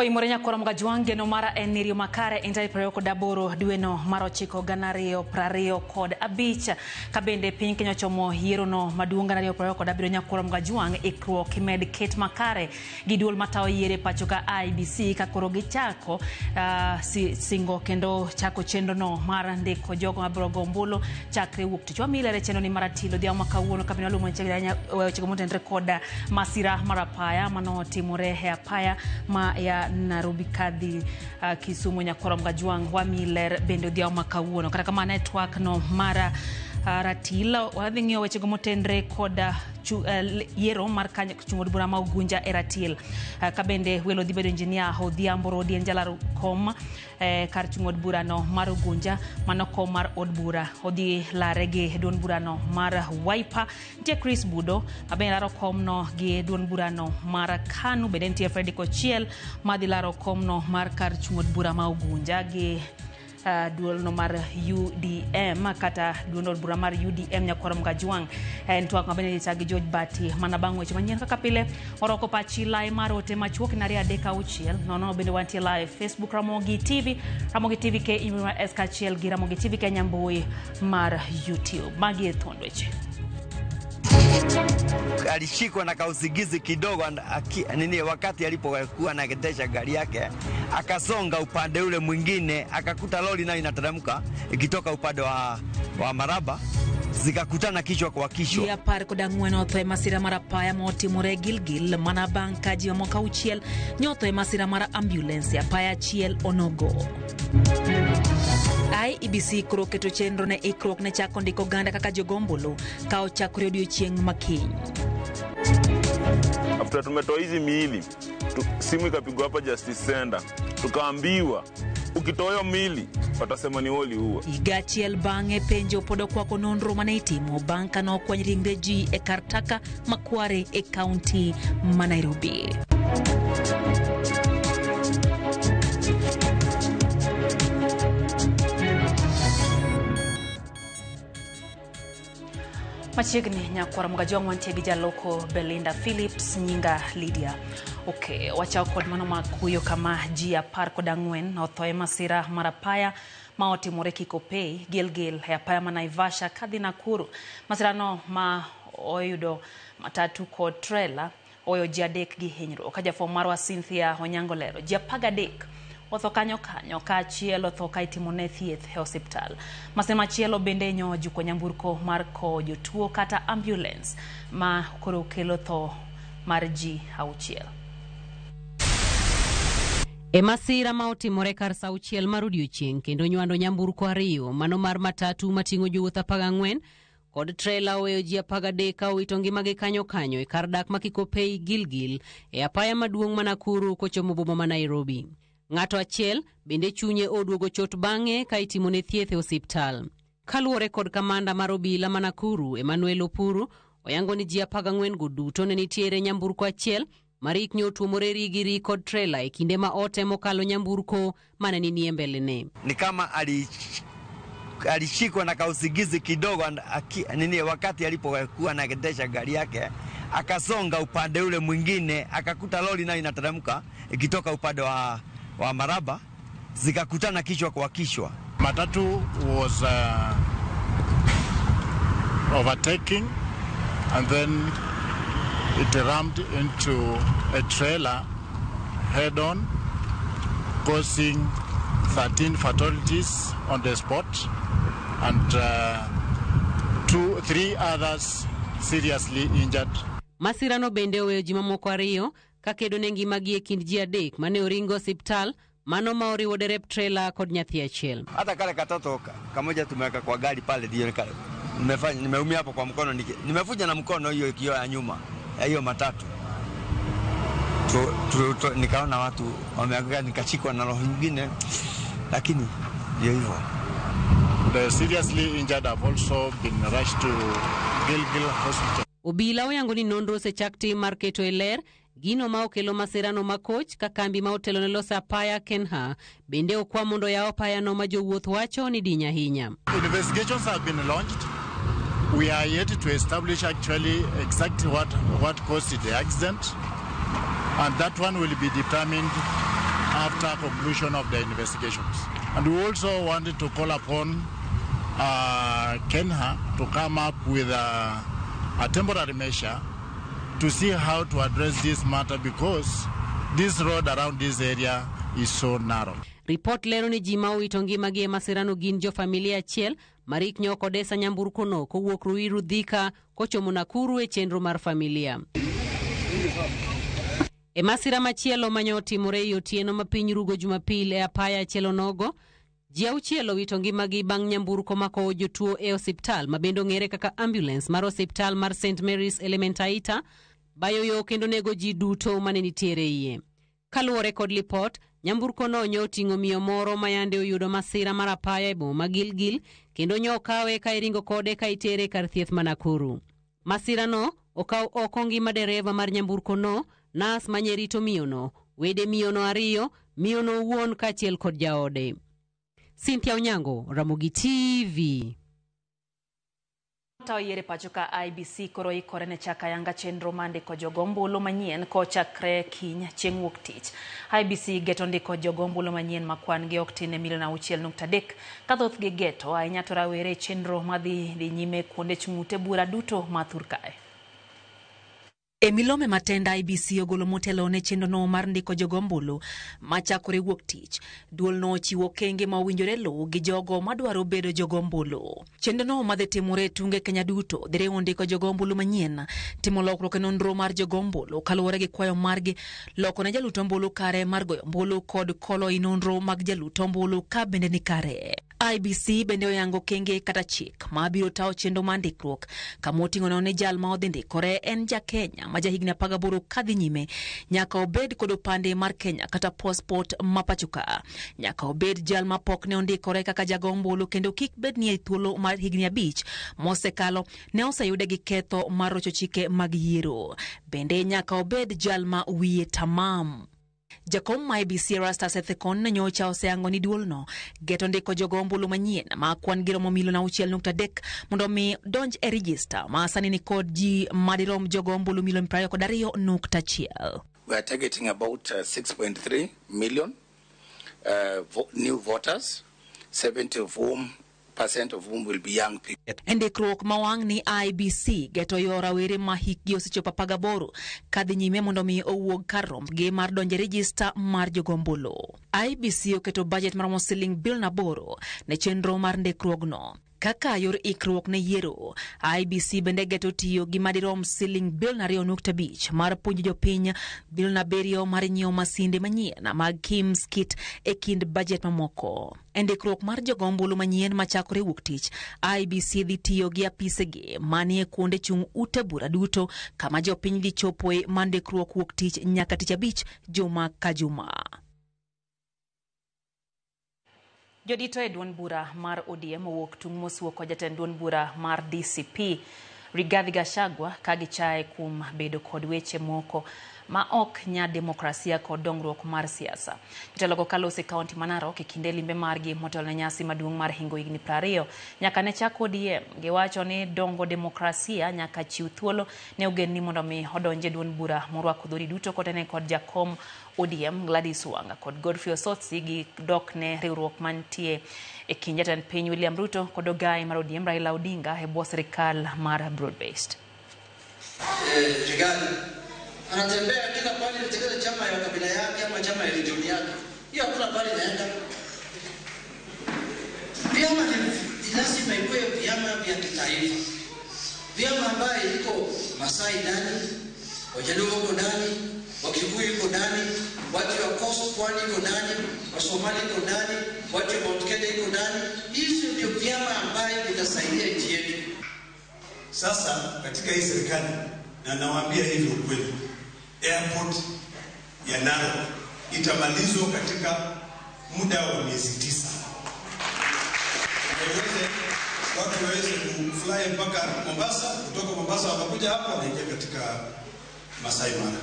Oimore nyakwar Mgajwang' geno mara en ni riyo makare en tarik 28 dweno mar ochiko 2025 ka bende piny Kenya ochomo yierono maduong' 2027 nyakwar Mgajwang' ikruok imed ket makare gi duol matayo yiero e pacho ka IEBC ka koro gichako singo kendo chako chenrono mar ndiko jogo mabiro go ombulu chakre wuok tich. Wamiyi ler e chenro ni mar Atilo Odhiambo ma kawuono ka bende waluwo machiegni ahinya wechego motenore kod masira mar apaya manotimore e apaya ma ya Nairobi kadhi Kisumu nyakwar Mgajwang' wamiyi ler bende odhiambo ma kawuono. Kata kamano e twak no mar ratil wadhi ng'iyo wechego motenre kod yiero mar kanyo chung' od bura ma Ugunja e ratil. Ka bende welo dhi bedo injinia Odhiambo Rodi en jalar kom kar chung' od burano mar Ugunja mano kom mar od bura odhi lare gi duond burano mar Wiper. Nitie Chris Budo mabende laro komno gi duond burano mar KANU. Bende nitie Fredrick Ochiel madhi laro komno mar kar chung' od bura ma Ugunja gi duolno mar UDM kata duond od bura mar UDM nyakwar Mgajwang'. En twak mabende ita gi George Bati mana bang' weche manyien kaka pile oroko pachi lai mar ote machuok ni 2 3 6 nono bende wantie live Facebook Ramogi TV, Ramogi TV KE S kaachiel gi Ramogi TV Kenya mbui mar YouTube. Magi e thuond weche. Alishikwa na kausingizi kidogo nini, wakati alipokuwa anaendesha gari yake akasonga upande ule mwingine akakuta lori nayo inateremka ikitoka upande wa Maraba, zikakutana kichwa kwa kichwa. Ji 14 otho e masira mar apaya motimore Gilgil mana bang' ka ji mamoko 6 nyotho e masira mar ambulance e apaya achiel onogo. IEBC koro keto chenro ne ikruok ne chako ndiko oganda kaka jogo ombulu ka ochakore odiochieng' makiny. After tumetoa hizi miili simu ikapigwa hapa Justice Center, tukaambiwa ukitoa hiyo miili watasema ni wewe uliua. Higa achiel bang'e penjo pod okwako nonro mane itimo bang' ka nokwany ringre ji e kar taka ma Kware e kaunti ma Nairobi. Machiegni nyakwar Mgajwang' wantie gi jaloko Belinda Phillips, nyinga Lydia. Okay, wachako kod mano makuyo kama ji 14 otho e masira mar apaya ma otimore Kikopey, Gilgil e apaya ma Naivasha kadhi Nakuru. Masirano ma oyudo matatu kod trela oweyo ji 3 gi hinyruok. Ka jafwambo marwa Cynthia Onyango lero, ji 13 otho kanyo kanyo ka achiel otho ka itimone thieth e osiptal. Masira machielo bende nyo ojuko nyamburko mar kowo jotuo kata ambulance ma koro kelo tho mar ji 6. E masira ma otimore kar sa 6 mar odiochieng' kendo nywando nyamburko 2 mano mar matatu mating'o jowuoth 14 kod trela oweyo ji 13 ka owito ngimagi kanyo kanyo e kar dak ma Kikopey Gilgil e apaya maduong' ma Nakuru kochomo boma ma Nairobi. Ng'ato achiel bende chunye oduogo chot bang'e ka itimone thieth e osiptal. Kaluwore kod kamanda mar obila ma Nakuru Emmanuel Opuru, oyango ni ji 14 go duto ne nitiere nyamburko achiel marik nyo otuomore rigiri kod trela e kinde ma otemo kalo nyamburko mane ni mbelene. Ni kama alishikwa na kausingizi kidogo nini, wakati alipokuwa anaendesha gari yake akasonga upande ule mwingine akakuta lori nayo inateremka ikitoka upande wa Maraba, zikakutana kichwa kwa kichwa. Matatu was overtaking and then it rammed into a trailer head on, causing 13 fatalities on the spot and 3 others seriously injured. Masirano bende oweyo ji mamoko 2 kakedo ne ngimagi e kind ji 3 mane oringo osiptal, mano ma oriwo derep trela kod nyathi achiel. Hata kale katoto kamoja tumeweka kwa gari pale, ndio kale nimefanya nimeumia hapo kwa mkono, nimevuja na mkono hiyo kioo ya nyuma ya hiyo matatu. Nikaona watu wameanguka, nikashikwa na roho nyingine, lakini ndio hivyo. The seriously injured have also been rushed to Gilgil Hospital. Obila oyango ni nonro osechak tim mar keto e ler gino ma okelo masirano makoch ka kambi ma otelo ne loso apaya Kenha bende okwa mondo yaw apayano ma jowuoth wacho ni diny ahinya. Investigations have been launched. We are yet to establish actually exactly what caused the accident, and that one will be determined after conclusion of the investigations. And we also wanted to call upon KeNHA to come up with a temporary measure to see how to address this matter, because this road around this area is so narrow. Ripot lero ni ji ma owito ngimagi e masirano gin jo familia achiel marik nyo kodesa nyamburkono kowuok Ruiru Thika kochomo Nakuru e chenro mar familia. E masira machielo mane otimore e otieno ma piny rugo Jumapil e apaya achiel onogo, ji auchiel owito ngimagi bang' nyamburko makowo jotuo e osiptal ma bende ong'ere kaka ambulance mar osiptal mar St Mary's Elementaita bayo yo kendo nego ji duto mane nitiere iye. Kaluwore kod lipot, nyamburko no nyo oting'o miyo moro ma yande oyudo masira mar apaya e boma ma Gilgil kendo nyo okawe ka iringo kode ka itere kar thieth ma Nakuru. Masirano okaw oko ngima dereva mar nyamburko no, nas manye rito miyono, wede miyono ariyo, miyono owuon kaachiel kod jaode. Cynthia Onyango, Ramogi TV. Tayo yiero e pacho ka IEBC koro ikore ne chako ayanga chenro mar ndiko jogo ombulu manyien kochakre kiny chieng' wuok tich. IEBC geto ndiko jogo ombulu manyien ma kwan gi ok tin ne milion 6.3 ka thothgi geto ahinya to rawere e chenro madhi dhi nyime kuonde chung' ute bura duto ma thur kae. E milome matend IEBC ogolo motelo ne chenrono mar ndiko jogo ombulu machakore wuok tich, duolno ochiwo okenge ma owinjore luw gi jogo madwaro bedo jogo ombulu. Chenrono madhi timore e tunge Kenya duto dhi riwo ndiko jogo ombulu manyien, timo lokruok e nonro mar jogo ombulu kaluwore gi kwayo margi, loko ne jalut ombulu kare mar goyo ombulu kod kolo i nonro mag jalut ombulu ka bende ni kare. IEBC bende oyango okenge kata chik ma biro tayo chenro mar ndikruok kama oting'o ni jal ma odhi ndikore en ja Kenya ma jahigni 18 kadhi nyime, nyaka obed kod opande mar Kenya kata passport ma pacho ka, nyaka obed jal ma pok ne ondikore kaka jago ombulu kendo kik bed ni e thuolo mar higni 5 mosekalo ne oseyude gi ketho mar rocho chike mag yiero. Bende nyaka obed jal ma wiye tamam. Jakom ma IEBC Erastus Ethekon nyocha oseyango ni duolno geto ndiko jogo ombulu manyien ma kwan gi romo milion 6.3 mondo mi donj e rejista ma sani ni kod ji madirom jogo ombulu milion 22.1. We are targeting about 6.3 million new voters, 74% of whom will be young people. E ndikruok ma wang' ni IEBC geto yo rawere ma hikgi osechopo 18 kadhi nyime mondo mi owuog kar rombgi mar donjo e rejista mar jogo ombulu. IEBC oketo bajet maromo siling bilion 8 ne chenro mar ndikruogno. Kaka yor ikruok ne yiero, IEBC bende geto tiyo gi madirom siling bilion 2.5 mar puonjo jopiny, bilion 7 mar nyiewo masinde manyien mag KIMS kit e kind bajet mamoko. E ndikruok mar jogo ombulu manyien machakore wuok tich, IEBC dhi tiyo gi apisegi manie kuonde chung' ute bura duto kama jopiny dhi chopoe mar ndikruok wuok tich nyaka tich abich juma ka juma. Jodito e duond bura mar ODM owuok tung' mosuo kod jatend duond bura mar DCP Rigathi Gachagua ka gichaye kuom bedo kod weche moko ma ok nya demokrasia kod dongruok mar siasa. Jotelogo kaloso e kaunti ma Narok e kinde limbe margi motelo ne nyasi maduong' mar hingo higni 20 nyaka ne chak ODM. Giwacho ni dongo demokrasia nyaka chiw thuolo ne ogendni mondo mi odonj e duond bura morwako dhoudi duto kotene kod jakom ODM Gladys Wanga kod Godfrey Osotsi gi dok ne riwruok mantie e kind jatend piny William Ruto kod ogai mar ODM Raila Odinga e bwo sirikal mar broad-based. Rigathi anatembea kila pale, anatengeneza chama ya kabila yake ama chama ya region yake, hiyo hakuna pale inaenda. Vyama ni lazima ikuwe vyama vya kitaifa, vyama ambaye iko Masai ndani, Wajaluo wako ndani, Wakikuyu iko ndani, watu wa Coast Pwani iko ndani, Wasomali iko ndani, watu wa Mount Kenya iko ndani. Hizo ndio vyama ambaye vitasaidia nchi yetu. Sasa katika hii serikali, na nawaambia hivi ukweli, airport ya Narok itamalizwa katika muda wa miezi 9. Watu waweze kufly mpaka Mombasa, kutoka Mombasa wanakuja hapa wanaingia katika Masai Mara.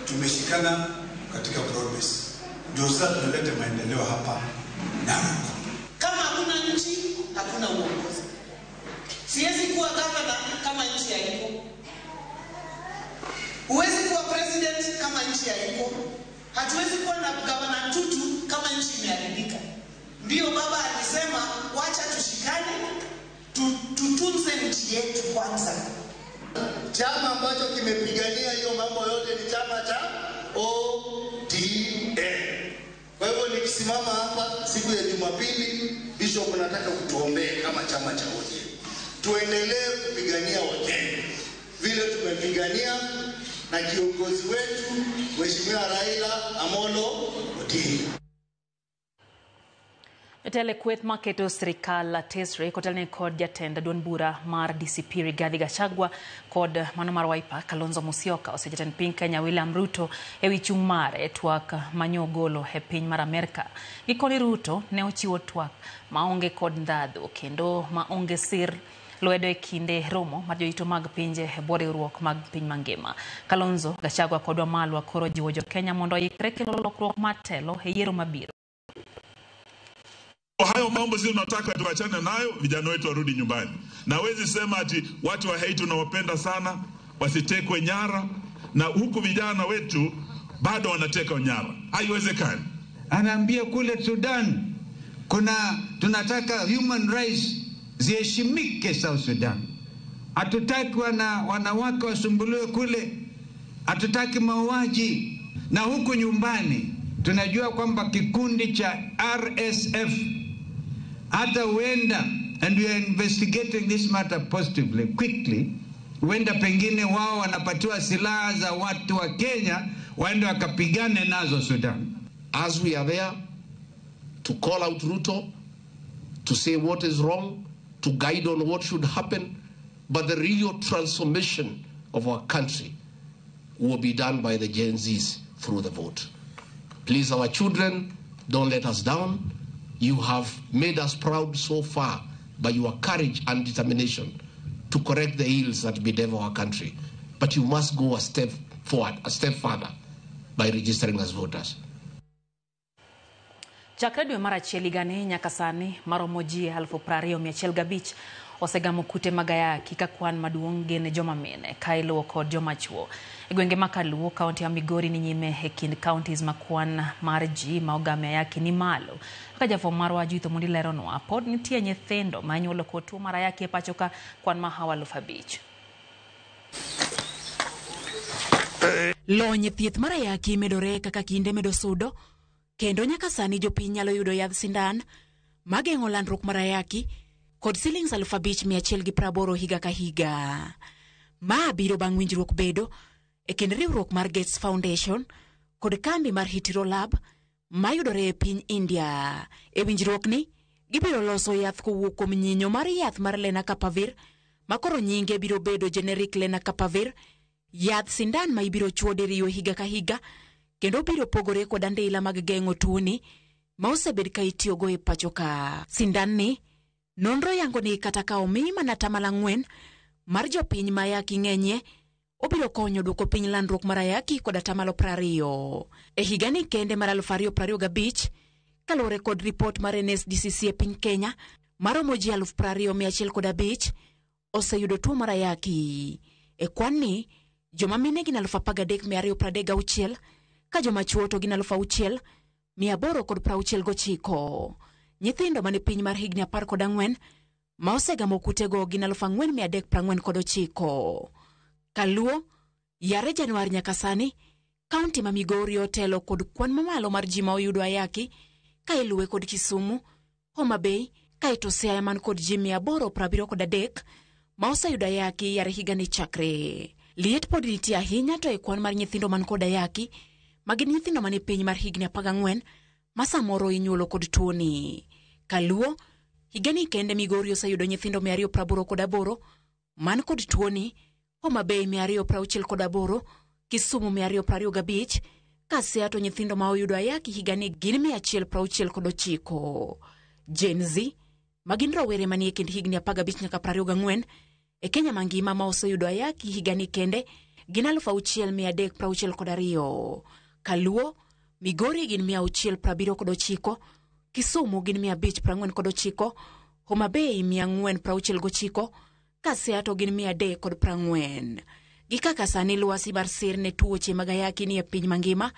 Tumeshikana katika broad base. Ndio sasa tunaleta maendeleo hapa Narok. Kama hakuna nchi, hakuna uongozi. Siwezi kuwa gavana kama nchi haiko. Huwezi kuwa president kama nchi haiko. Hatuwezi kuwa na gavana Ntutu kama nchi imeharibika. Ndio baba alisema wacha tushikane, tutunze nchi yetu kwanza. Chama ambacho kimepigania hiyo mambo yote ni chama cha ODM. Kwa hivyo nikisimama hapa siku ya Jumapili, Bishop, nataka kutuombee kama chama cha ODM. Tuendelee kupigania Wakenya vile tumepigania na kiongozi wetu Mheshimiwa Raila Amolo Odinga. Jatelo e kweth maketo sirikal tesre kotelne kod jatend duond bura mar DCP Rigathi Gachagua kod mano mar Wiper Kalonzo Musyoka osejatend piny Kenya William Ruto ewi chung' mare e twak manyogolo e piny mar Amerka. Gikone Ruto ne ochiwo twak maonge kod ndhadhu kendo maonge sir lwedo e kinde romo mar jorito mag pinje e bwo riwruok mag piny mangima. Kalonzo, Gachagua kod Wamalwa koro jiwo jokenya mondo oikre kelo lokruok mar telo e yiero mabiro. Hayo mambo sisi tunataka tuachane nayo, vijana wetu warudi nyumbani. Na wezi sema ati watu wa Haiti tunawapenda sana, wasitekwe nyara, na huku vijana wetu bado wanateka nyara. Haiwezekani. Anaambia kule Sudan kuna tunataka human rights ziheshimike South Sudan. Hatutaki wanawake wasumbuliwe kule, hatutaki mauaji. Na huku nyumbani tunajua kwamba kikundi cha RSF hata huenda, and we are investigating this matter positively quickly, huenda pengine wao wanapatiwa silaha za watu wa Kenya waende wakapigane nazo Sudan. As we are there to call out Ruto, to say what is wrong, to guide on what should happen, but the real transformation of our country will be done by the Gen Zs through the vote. Please, our children, don't let us down. You have made us proud so far by your courage and determination to correct the ills that bedevil our country. But you must go a step forward, a step further, by registering as voters. Chakre dwe mar achiel higani nyaka sani maromo ji 20,105 osegamo kute mag ayaki ka kwan maduong' gin joma mine ka iluwo kod joma chuo. E gwenge ma Kaluo, kaunti ya Migori ni nyime e kind counties ma kwan mar ji ma ogamo ayaki ni malo. Kaka jafwambo marwa Judith Omondi leronwa, pod nitie nyithindo ma inyuolo kod tuo mar ayaki e pacho ka kwan mahawo 5,000. Lony e thieth mar ayaki medore kaka kinde medo sudo, kendo nyaka sani jopiny nyalo yudo yadh sindan mageng'o landruok mar ayaki kod silings 5,180 higa ka higa. Ma biro bang' winjruok bedo e kind riwruok mar Gates Foundation kod kambi mar Hetero Lab mayudore e piny India. E winjruokni, gibiro loso yath kowuok kuom nyinyo mar yath mar Lenacapavir, ma koro nyinge biro bedo generic Lenacapavir, yath sindan ma ibiro chuo diriyo higa ka higa, kendo biro pogore kod andila mag geng'o tuoni ma osebed ka itiyogo e pacho ka. Sindan ni, nonro yango ni kata ka omi mana 4% mar jopiny ma ayaki ng'enyie, obiro konyo duoko piny landruok mar ayaki kod 20%. E higani kende mar 2025, kaluwore kod ripot mar NSDCC e piny Kenya, maromo ji 20,105 oseyudo tuo mar ayaki. E kwan ni, joma mine gin 13,236, ka joma chuo to gin 6,869. Nyithindo mane piny mar higni 14 ma osegamo kutego gin 4,349. Kaluo, yare Januar nyaka sani, kaunti ma Migori otelo kod kwan mamalo mar ji ma oyudo ayaki, ka iluwe kod Kisumu, Homa Bay, kaeto Siaya man kod ji 873 ma oseyudo ayaki yare higani chakre. Liet pod nitie ahinya to e kwan mar nyithindo man kod ayaki, ma gin nyithindo mane piny mar higni 14 ma samoro inyuolo kod tuoni. Kaluo, higani kende Migori oseyudo nyithindo 288 man kod tuoni, Homa Bay 268, Kisumu 225, ka Siaya to nyithindo ma oyudo ayaki higani gin 169. Gen Z, ma gin rowere manie kind higni 15 nyaka 24 e Kenya mangima ma oseyudo ayaki higani kende gin 6,362. Kaluo, Migori gin 679, Kisumu gin 549, Homa Bay 469, ka Siaya to gin 340. Gi kaka sani lwasi mar sir ne tuoche mag ayaki ni e piny mangima,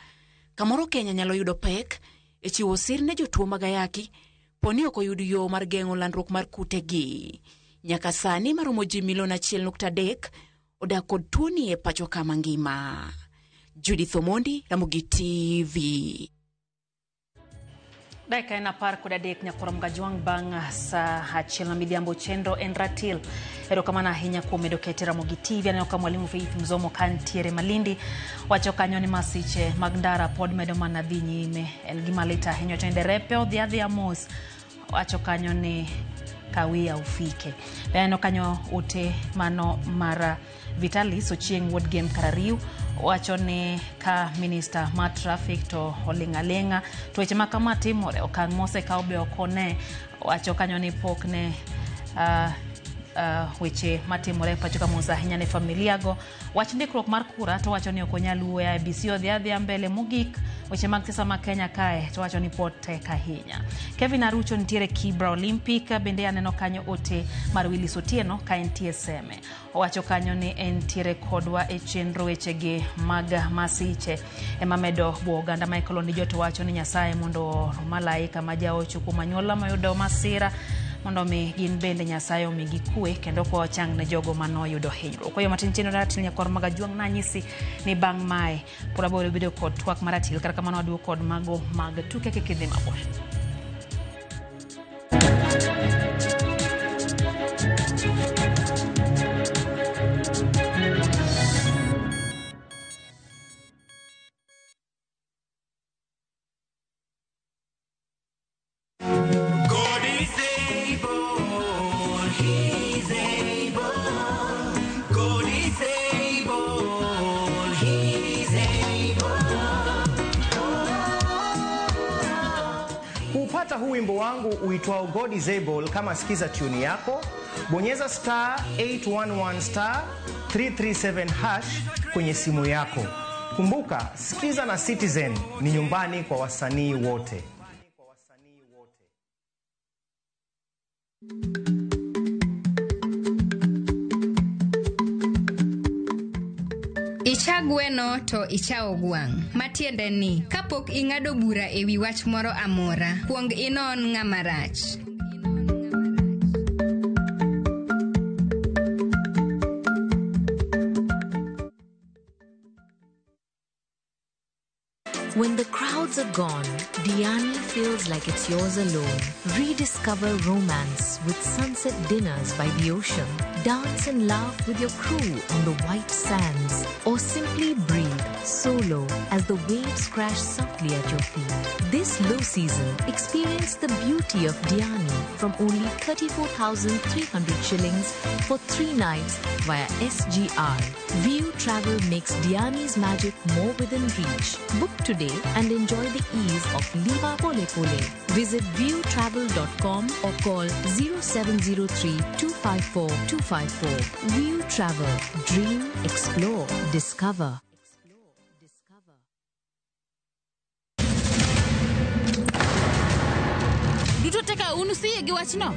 Kamoro Kenya nyalo yudo pek e chiwo sir ne jotuo mag ayaki poni ok oyud yo mar geng'o landruok mar kutegi. Nyaka sani maromo ji milion 1.3 odak kod tuoni e pacho ka mangima. Judith Omondi, Ramogi TV. Dakika en 13 nyakoro Mgajwang' bang' saa 1 ma midhiambo chenro en ratil. Erokamano ahinya kuom medo kete Ramogi TV. Aneno ka mwalimu Faith Mzomo ka ntiere Malindi wacho kanyo ni masiche mag ndara pod medo mana dhi nyime. En gima lit ahinya to derepe odhi adhiya mos. Wacho kanyo ni kawia ufike. Aneno kanyo ote mano mar Vitalis Ochieng' Wuod Gem Karariu wacho ni ka minista mar traffic to oling' aling'a to weche ma kama timore okang' mosekaw be ok one. Wacho kanyo ni pok ne weche matimore pacho ka mos ahinya ne familia go. Wach ndikruok mar kura to wacho ni ok onyal wuoyo IEBC odhi adhiya mbele mogik. Weche mag siasa ma Kenya kae to wacho ni pod tek ahinya. Kevin Arucho nitiere Kibra Olympic bende aneno kanyo ote mar Willis Otieno ka entie Seme. Owacho kanyo ni entiere kodwa e chenro wechegi mag masiche ema medo buo oganda Michael Ondijo to wacho ni Nyasaye mondo oor malaika ma jaocho kuom anyuola moyudo masira mondo mi gin bende Nyasaye omigi kwe kendo kwa ochang ne jogo manoyudo hinyruok. Kwayo matin chenro ratil nyakwar Magajuang' nanyisi ni bang' mae pod abiro bedo kod twak maratil kata kamano waduogo kod mago mag tuke kik idhi mabor. God is able, He's able. God is able, He's able. Kuupata huu wimbo wangu uitwao God is Able kama sikiza tune yako, bonyeza star 811 star 337 hash kwenye simu yako. Kumbuka, Sikiza na Citizen ni nyumbani kwa wasanii wote. Icha gweno to ichawo gwang'. Matiende ni, kapok ing'ado bura e wi wach moro amora, kuong inon ng'ama rach. When the crowds are gone, Diani feels like it's yours alone. Rediscover romance with sunset dinners by the ocean. Dance and laugh with your crew on the white sands. Or simply breathe solo as the waves crash softly at your feet. This low season, experience the beauty of Diani from only 34,300 shillings for 3 nights via SGR. View Travel makes Diani's magic more within reach. Book today and enjoy the ease of Liva Pole Pole. Visit viewtravel.com or call 0703 254 254. View Travel. Dream, explore, discover. Duto teka un usiyie gi wachno?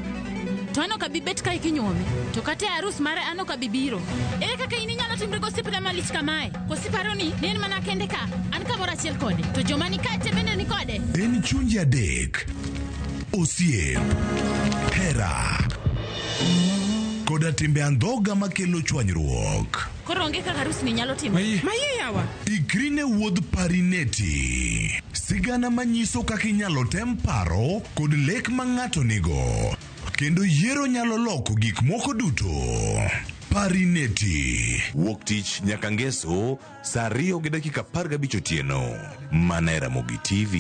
To an ok abi bet kae kinyuome. To kata e arus mare an ok abi biro. Ere kaka in inyalo timri gosiepna malich kamae? Koso iparo ni ne en mana kende ka? An kamoro achiel kode. To joma ni kae te bende ni kode. En chunje adek, osiep, hera, koda timbe andhoga makelo chwanyruok. Koro onge kaka arus ni nyalo timore. Maye yawa. Ikri ne wuodh Parineti. Sigana manyiso kaka inyalo tem paro kod lek ma ng'ato nigo. Kendo yiero nyalo loko gik moko duto. Parineti. Wuok tich nyaka ngeso saa 2:15 otieno. Mana e Ramogi TV.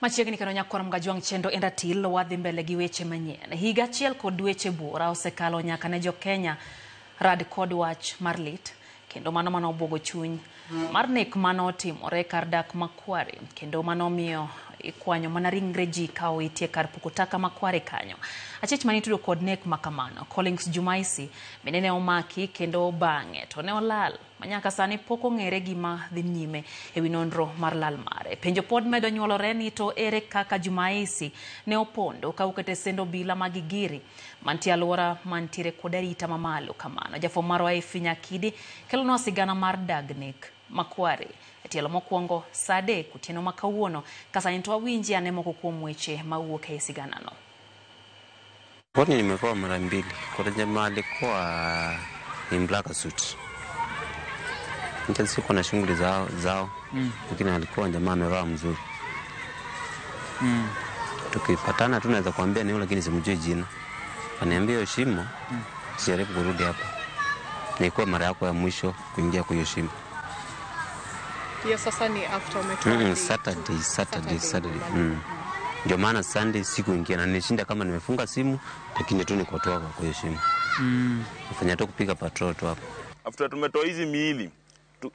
Machiegni kendo nyakwar Mgajwang' chenro en ratil wadhi mbele gi weche manyien. Higa achiel kod dweche buora osekalo nyaka ne jo-Kenya rad kod wach mar lit kendo mano mano obwogo chuny mar nek mano otimore kar dak Makware kendo mano omiyo ikwanyo mana ringre ji ka owitie kar puko taka makware kanyo. Achich mane itudo kod nek makamano, Collins Jumaisi, bende ne omaki kendo bang'e to ne olal manyaka sani pok ong'ere gima dhi nyime ewi nonro mar lal mare. Penjo pod medo nyuolore ni to ere kaka Jumaisi ne opondo ka okete sendo obila mag Gigiri mantie alwora mantiere kod arita mamalo kamano. Jafwambo marwa Effie Nyakidi kelonwa sigana mar dag nek makware e tielo mokwongo saa 3 otieno ma kawuono. Ka sani to wawinji ane moko kuom weche mawuok e siganano. Kwani nimepewa mara mbili. Kuna jamaa alikuwa in black suit. Sikuwa na shughuli zao. Lakini alikuwa jamaa amevaa mzuri. Tukipatana tu naweza kuambia ni yule, lakini simjui jina. Ananiambia hiyo shimo, sijaribu kurudi hapa. Nilikuwa mara yako ya mwisho kuingia kwa hiyo shimo. Hiyo sasa ni after umetoka. Saturday. Ndio maana Sunday sikuingia na nilishinda kama nimefunga simu, lakini tu nikotoka kwa hiyo shimo. Nafanya tu kupiga patrol tu hapo. After tumetoa hizi miili,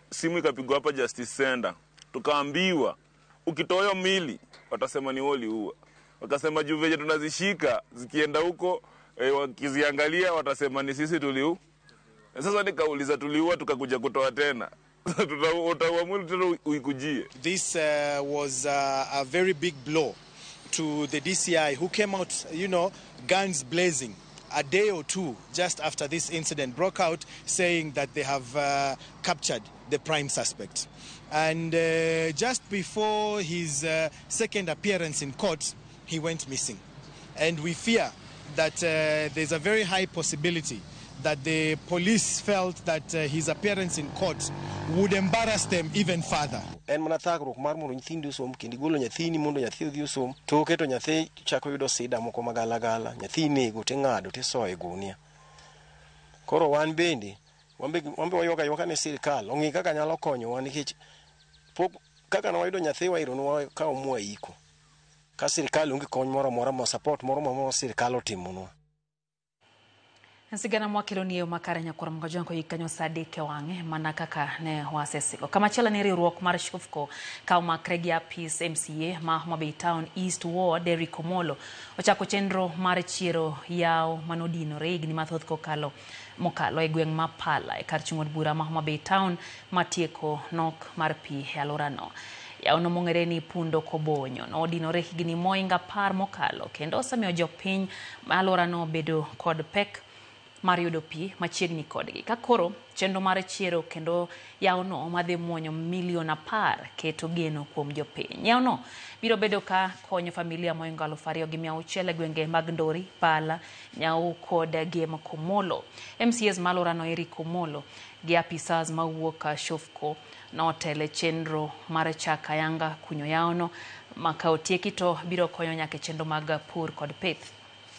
simu ikapigwa hapa Justice Center. Tukaambiwa ukitoa hiyo miili watasema ni wali huwa. Wakasema juu venye tunazishika zikienda huko wakiziangalia watasema ni sisi tuliu. Sasa nikauliza tuliua tukakuja kutoa tena. Utaua mwili tena uikujie. This was a very big blow to the DCI, who came out, guns blazing a day or two just after this incident broke out, saying that they have captured the prime suspect. And just before his second appearance in court, he went missing. And we fear that there's a very high possibility that the police felt that his appearance in court would embarrass them even further. En mana thagruok mar mondo nyithindo osom kendo igolo nyathini mondo nyathi odhi osom toke to nyathi chako yudo sida moko magalagala, nyathi inego ting'ado tisoyo e gunia. Koro wan bende wambe waywago aywaka ne sirikal ong'i kaka nyalo konyowa nikech pok kaka ne wayudo nyathiwa iro ne wakawo mwaiko ka sirikal onge kony moro amora ma support moro ma sirikal otimonwa. Sigana mwakelo ni makare nyakwar Mgajwango yikanyo saa 3 e wang'e mana kaka ne wasesigo. Kamachielo ni riwruok mar Shofco ka omakre gi apis MCA ma Homa Bay Town East Ward Derrick Omolo ochako chenro mar chiero yawo manodinore higni mathoth kokalo mokalo e gweng' ma Pala e kar chung' od bura ma Homa Bay Town matieko nok mar pi e alworano. Yawono mong'ere ni Pundo Kobonyo nodinore higni moingo 10 mokalo kendo osemiyo jopiny ma alworano bedo kod pek mar yudo pi machiegni kodgi. Ka koro chenro mar chiero kendo yawono madhi muonyo milion 10 keto geno kuom jopiny. Yawono biro bedo ka konyo familia moingo 2600 e gwenge mag Ndori, Pala, Nyau kod Gem Komolo. MCAs ma alworano Eric Omolo gi apisas mawuok Shofco notele chenro mar chako ayanga kunyo yawono ma ka otieki to biro konyo nyaka e chenro mag pur kod pith.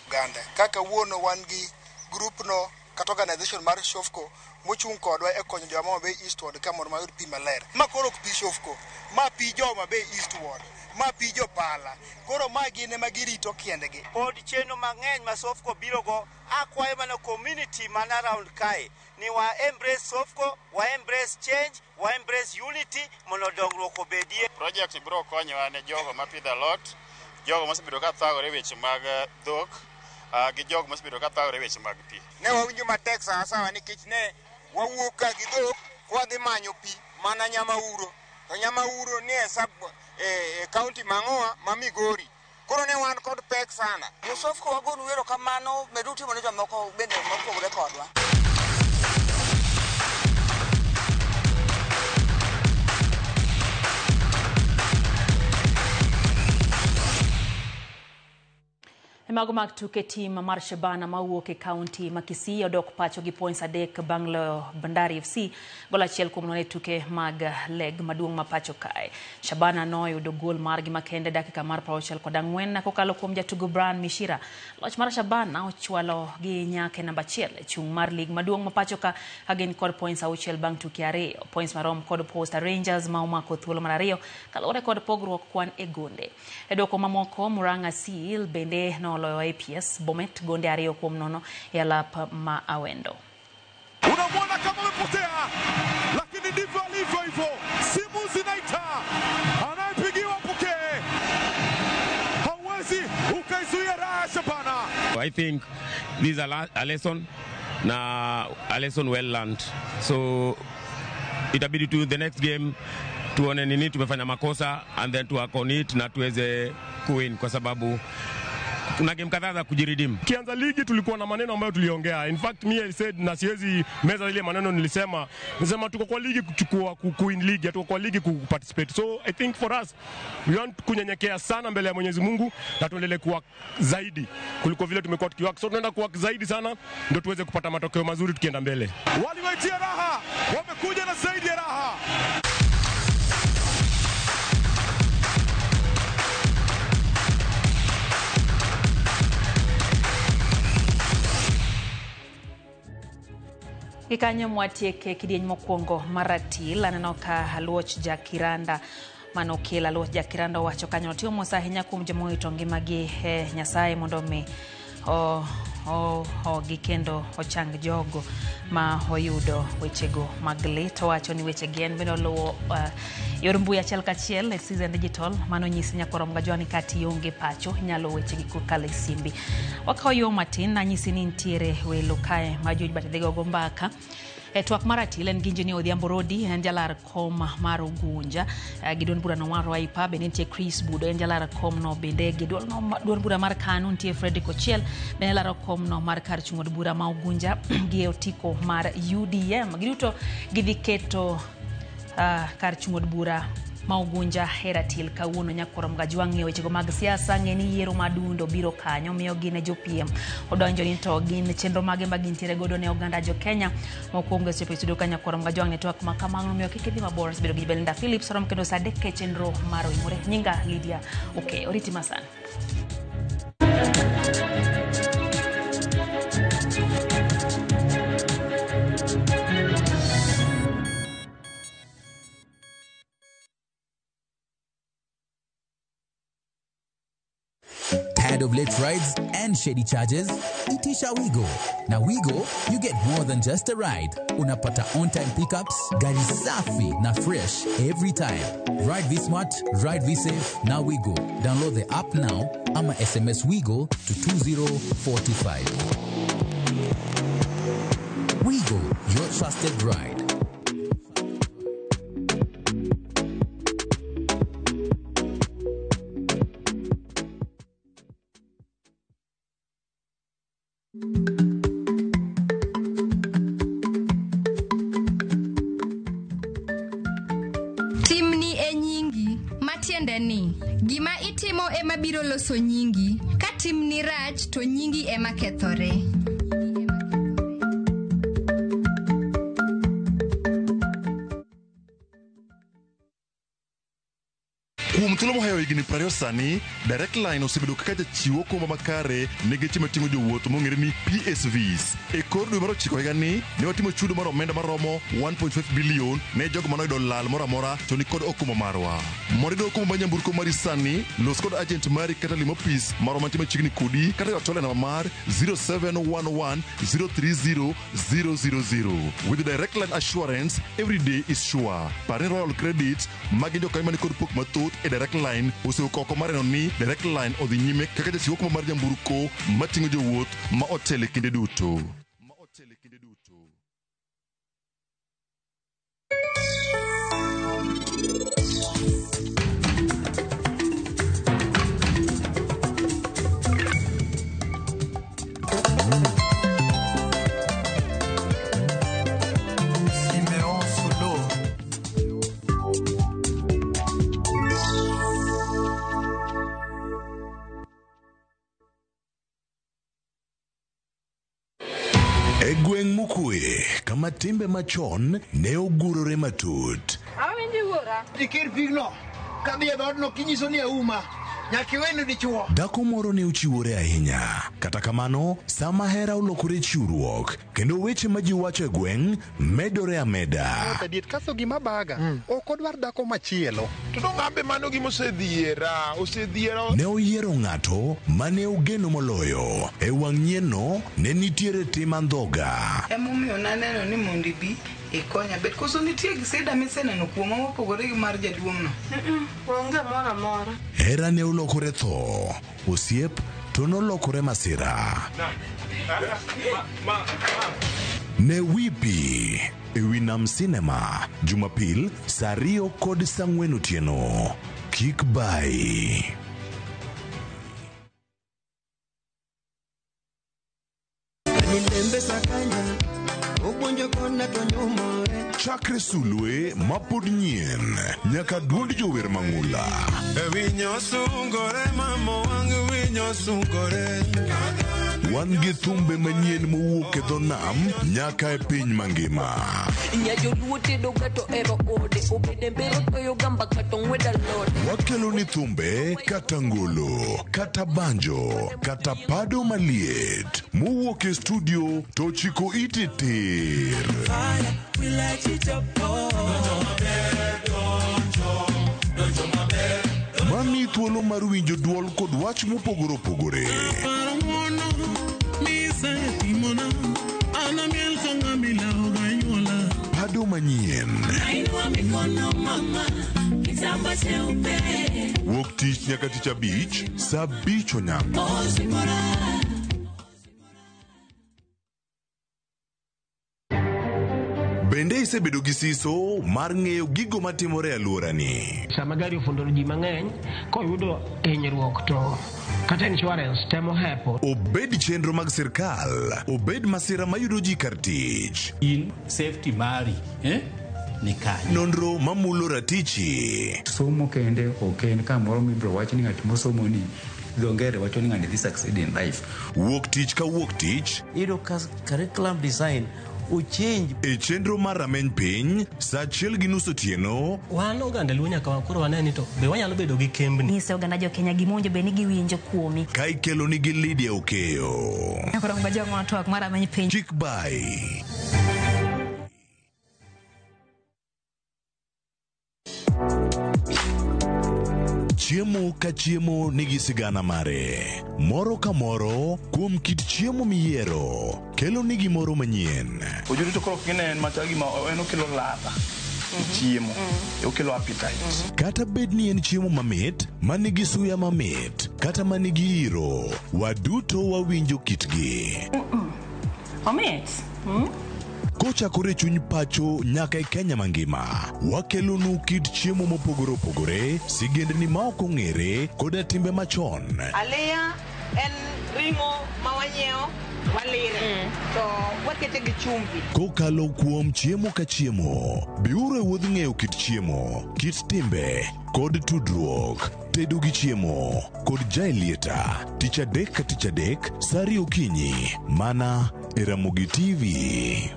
Uganda kaka wuono wan gi group no kata organization mar Shofco mochung' kodwa e konyo jo Homa Bay East Ward ka mondo mayud pi maler. Ma koro ok pi Shofco, ma pi jo Homa Bay East Ward, ma pi jo Pala. Koro ma gin ema girito kendgi. Pod chenro mang'eny ma Shofco biro go, akwayo mana community man around kae ni wa embrace Shofco, wa embrace change, wa embrace unity mondo dongruok obedie. Project biro konyowa ne jogo mapidho alot, jogo mosebedo ka thagore weche mag dhok, gi jogo mosebedo ka thagore weche mag pi. Ne wawinjo matek sawa sawa nikech ne wawuok ka gi dhok kwadhi manyo pi mana Nyamauro. To Nyamauro ni e sub county mang'owa ma Migori. Koro ne wan kod pek sana. Jo-Shofco wagonu erokamano, medu timo ne jomoko bende mopogore kodwa. Mago mag tuke tim mar Shabana mawuok e kaunti ma Kisii odok pacho gi points 3 bang' loyo Bandari FC gol 1-0 e tuke mag leg maduong' ma pacho kae. Shabana noyudo gol margi makende dakika mar 64 kokalo kuom jatugo Brian Mishira. Loch mar Shabana ochwalo gi nyaka e namba 1 e chung' mar lig maduong' ma pacho ka gin kod points 6 bang' tuke 2. Points marom kod Posta Rangers ma omako thuolo mar 2 kaluwore kod pogruok kwan e gonde. E duoko mamoko Murang'a Seal bende noloyo APS Bomet gonde 2-0 e alap ma Awendo. Unamwona kama amepotea, lakini ndivyo alivyo hivyo. Simu zinaita, anayepigiwa pokee. ukaizuia raha ya Shabana. I think this is a lesson na a lesson well learned. So itabidi tu the next game tuone nini tumefanya makosa and then to work on it na tuweze kuwin kwa sababu kuna game kadhaa za kujiredeem. Kianza ligi tulikuwa na maneno ambayo tuliongea. In fact me I said, na siwezi meza ile maneno nilisema. Nilisema tuko kwa ligi kuchukua kuwin ligi, hatuko kwa ligi kuparticipate. So I think for us we want kunyenyekea sana mbele ya Mwenyezi Mungu na tuendelee kuwa zaidi kuliko vile tumekuwa tukiwork. So tunaenda kuwork zaidi sana ndio tuweze kupata matokeo mazuri tukienda mbele. Waliwaitia raha, wamekuja na zaidi ya raha. Gikanyo mwatieke kidieny mokwongo mar ratil aneno ka Aluoch Jakiranda manokel Aluoch Jakiranda owacho kanyo otiyo mos ahinya kuom joma owito ngimagi e Nyasaye mondo mi ohogi kendo ochang jogo ma oyudo wechego mag lit. Owacho ni wechegi en bende oluwo yor mbui achiel kachiel e Citizen Digital mano nyisi nyakorom gajwani kati ionge pacho inyalo wechegi kokalo e simbi. Wakawo yo matin anyisi ni nitiere welo kae ma George Batidhigo gogo mbaka. E twak mar ratil en gi Engineer Odhiambo Rodi, en jalar kom mar Ugunja gi duond burano mar Wiper. Bende nitie Chris Budo, en jalar kom no bende gi duond bura mar KANU. Nitie Fredrick Ochiel, bende laro kom no mar kar chung' od bura ma Ugunja gi otiko mar UDM. Giduto gidhi keto kar chung' od bura ma Ugunja e ratil kawuono. Nyakwar Mgajwa ng'eyo wechego mag siasa, ng'e ni yiero madundo biro kanyo, miyo gin e jopiem odonjo ni to gin chenro mage ma gintiere godo ne oganda jo Kenya. Mokwongo osechopo e studio ka Nyakwar Mgajwa ne twak ma kamano, miyo kik idhi mabor bedo gi Belinda Phillips rom kendo saa 3 e chenro mar Oimore. Nyinga Lydia Oke, oriti masana. Tired of late rides and shady charges? Itisha Wigo. Now Wigo, you get more than just a ride. Unapata on-time pickups, gari safi na fresh every time. Ride V-Smart, ride V-Safe, now Wigo. Download the app now ama SMS Wigo to 20425. Wigo, your trusted ride. Timni e nyingi, matiende ni gima itimo ema biro loso nyingi. Ka timni rach to nyingi ema kethore. Kuom thuolo mohewo higni 20 sani, Direct Line osebedo kaka jachiwo okumba makare ne geche mating'o jowuoth mong'ere ni PSVs. E kor dwe mar ochiko higani, ne watimo chudo mar omenda maromo 1.5 bilion ne jogo manoyudo lal moro amora to nikod okumba marwa. Mondo iyud okumba mar nyamburko mari sani, los kod agent mari kata lim ofis marwa mantie machiegni kodi kata ywa tol e namba mar 0711 030 000. With Direct Line Assurance, every day is sure. Par ni Royal Credit ma gin jokanyo manikod pok mathoth e Direct Line osewuok oko mar neno ni Direct Line odhi nyime kaka jachiw okumba mar nyamburko mating'o jowuoth ma otelo e kinde duto. Simeon Solo. E gweng' mokwe kama timbe machon ne ogurore matut. Awinji wuora. Ikir pigno. Kadhi e dhoodno kinyiso ni auma. Nyaka iwene dichuo. Dhako moro ne ochiwore ahinya. Kata kamano, sama hera olokore chiwruok, kendo weche ma ji wacho e gweng' medore ameda. Adier kaso gima baga ok odwar dhako machielo. To dong' mano gima osedhiera, osedhiera. Ne oyiero ng'ato mane ogeno moloyo. E wang' nyienno ne nitiere tim andhoga. Emomiyo naneno ni mondo ibi Ikonya bet koso nitie gi sida miseneno kuoma mopogore gi mar jaduong'no? Onge moro amora. Hera ne olokore tho, osiep to nolokore masira. Ne Wipi e wi Nam Cinema Jumapil saa 2 kod saa 4 otieno. Kik bai. Chakre sulwe mapod nyien nyaka duond jower mang'ula. Wan gi thumbe manyien mowuok e dho nam nyaka e piny mangima. Wakelo ni thumbe kata ngolo, kata banjo, kata pado maliet mowuok e studio to chiko ite tir. Mami thuolo mar winjo duol kod wach mopogore opogore. Pado manyien. Wuok tich nyaka tich abich, saa 5 onyango. Bende isebedo gi siso mar ng'eyo gigo matimore e alworani? Sama gari ofundo ji mang'eny, koyudo hinyruok to kata insurance temo hepo. Obed chenro mag sirkal, obed masira mayudo ji kar tich. In safety mari, ni kanye. Nonro mamulo ratichi. Somo kende ok en kamoro mibiro wach ni ng'at mosomo ni dho ngere wacho ni ng'ani dhi succeed in life. Wuok tich ka wuok tich. Iyudo ka curriculum design ochange. E chenro mar rameny piny, saa 1:30 otieno. Wan oganda Luo nyaka koro wane ni to be wanyalo bedo gi kembni. Nyise oganda jo Kenya gima owinjo bed ni giwinjo kuomi. Ka ikelo nigi Lydia Okeyo. Koro ngajong'o twak mar rameny piny. Chik bai. Chiemo ka chiemo nigi sigana mare. Moro ka moro kuom kit chiemo miyiero kelo ni gimoro manyien. Ojuri to koro kinen machal gima en okelo ladha e chiemo, okelo appetite. Kata bed ni en chiemo mamit, manigi suya mamit, kata manigi iro, waduto wawinjo kitgi. Omit. Kochakore chuny pacho nyaka e Kenya mangima, wakelonu kit chiemo mopogore opogore, sigendni ma ok ong'ere, koda timbe machon. Aliya en ring'o ma wanyiewo, walire, to wakete gi chumbi. Kokalo kuom chiemo ka chiemo, biuru e wuodh ng'eyo kit chiemo, kit timbe, kod tudruok. Tedo gi chiemo kod Jaelieta, tich adek ka tich adek, saa 2 okinyi, mana e Ramogi TV.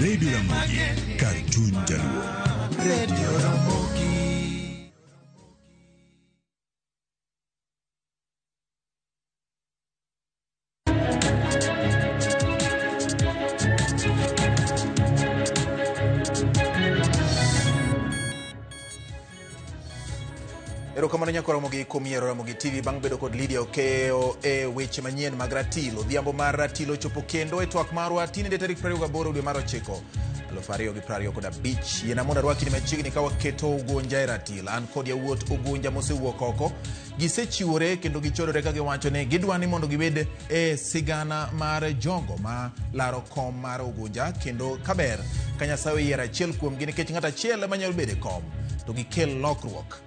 Radio Ramogi, kar chuny Jaluo. Radio Ramogi. Erokamano nyako Ramogi kuom yiero Ramogi TV bang' bedo kod Lydia Okeyo e weche manyien mag ratil. Odhiambo mar ratil ochopo kendo e twak marwa tinende tarik 28 dwe mar 9 2025. Yiena mondo arwaki ni machiegni ka waketo Ugunja e ratil. An kod yawuot Ugunja mosewuok oko. Gisechiwore kendo gichodore ka giwacho ni gidwa ni mondo gibed e sigana mar jogo ma laro kom mar Ugunja kendo kaber ka Nyasaye oyiero achiel kuomgi nikech ng'at achiel ema nyalo bedo e kom to gikel lokruok.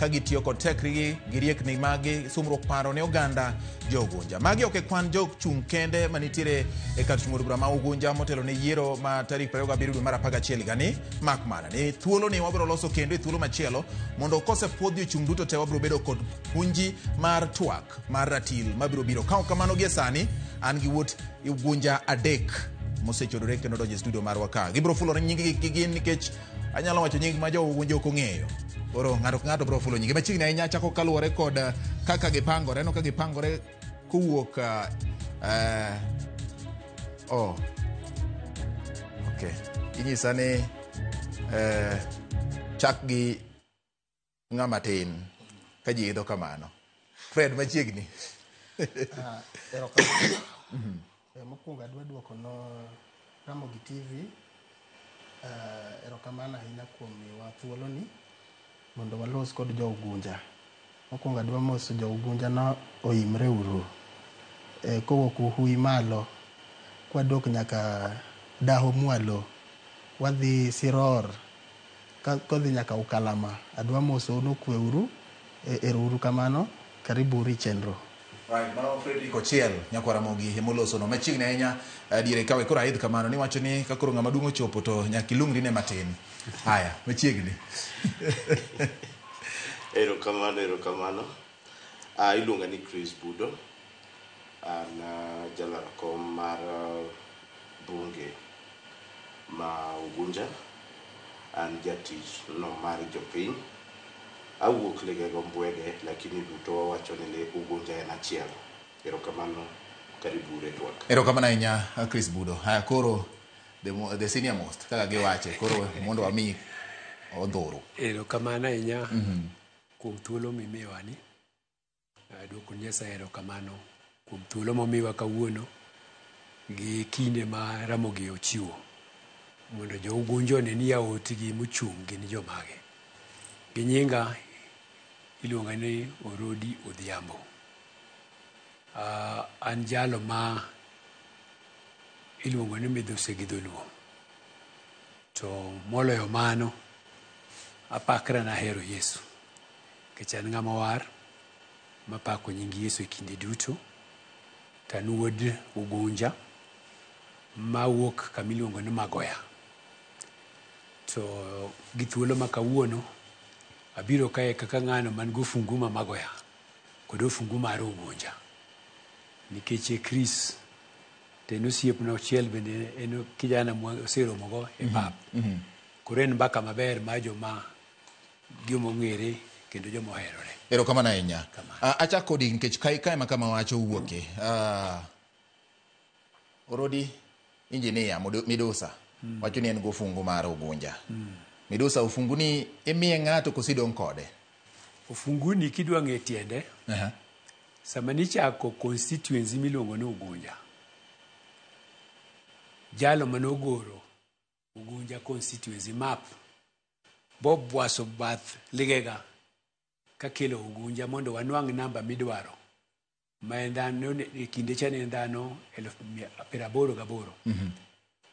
ka gitiyo kod tekrigi gi riekni magi sumruok paro ne oganda jo Ugunja. Magi ok e kwan jochung' kende manitiere e kar chung' od bura ma Ugunja motelo ne yiero ma tarik 27 dwe mar 11 higani, mak mana ni thuolo ni wabiro loso kendo e thuolo machielo mondo kosepuodhi ochung' duto te wabiro bedo kod puonji mar twak mar ratil mabiro biro. Ka ok kamano gie sani an gi wuot Ugunja adek mosechodore kendo donjo e studio marwa ka. Gibiro fulore nying gi gin nikech anyalo wacho nying ma jo Ugunja ok ong'eyo. Koro ng'ato ka ng'ato biro fulo nyinge. Machiegni ahinya chako kaluwore kod kaka gipangore. Aneno ka gipangore kowuok oh. Okay. Inyisa ni chak gi ng'ama tin ka ji idho kamano. Fred machiegni. Erokamano. Mokwongo adwa duoko no Ramogi TV erokamano ahinya kuom miyowa thuoloni mondo walos kod jo Ugunja. Mokwongo adwa moso jo Ugunja no oimre uru. Kowuok Uhui malo, kwadok nyaka Daho mwalo, wadhi Siror, kodhi nyaka Ukalama. Adwa mosou nokwe uru, ero uru kamano, karibu uru e chenro. Right, mano Frederick Ochiel, nyakwar Ramogi emoloso no machiegni ahinya diere kawe koro aidh kamano niwacho ni ka koro ng'ama duong' ochopo to nyaka ilung'ri ne matin. Haya, machiegni. Erokamano, erokamano. Iluonga ni Chris Budo. An jalar kom mar bunge ma Ugunja. An jatich no mar jopiny. Awuok Ligego Mbwege, lakini duto wawacho ni Ugunja en achiel. Erokamano, karibu e twak. Erokamano ahinya Chris Budo. Haya koro the senior most kaka giwache koro mondo wami odhuru. Erokamano ahinya kuom thuolo mimiyowa ni. Aduoko Nyasaye erokamano kuom thuolo momiwa kawuono gi kinde ma Ramogi ochiwo mondo jo Ugunja one ni yawuotgi mochung' gin jomage. Gi nyinga iluonga ni Orodi Odhiambo. An jalo ma iluongo ni midhusi gi dholuo. To moloyo mano, apakra nahero Yesu. Nikech an ng'ama war, mapako nying Yesu e kinde duto. To an wuod Ugunja, mawuok kamiluongo ni Magoya. To gi thuolo ma kawuono, abiro kae kaka ng'ano man gi ofungu ma Magoya, kod ofungu mar Ugunja. Nikech Chris, to en osiepna achiel bende en kijana mwaseromo go e pap. Koro en mbaka maber mar joma jomong'ere kendo joma oherore. Erokamano ahinya. Achak kodi nikech kae ema kama wach owuoke. Orodi engineer Midusa wacho ni en gi ofungu mar Ugunja. Midusa ofungu ni imiye ng'ato koso idong' kode? Ofunguni kidwa ng'e tiende, sama nichako constituency miluongo ni Ugunja, jalo manogoro Ugunja constituency map bobwaso bath Ligega kakelo Ugunja mondo wanwang' namba midwaro ma en dhano e kinde cha ne en dhano 88,000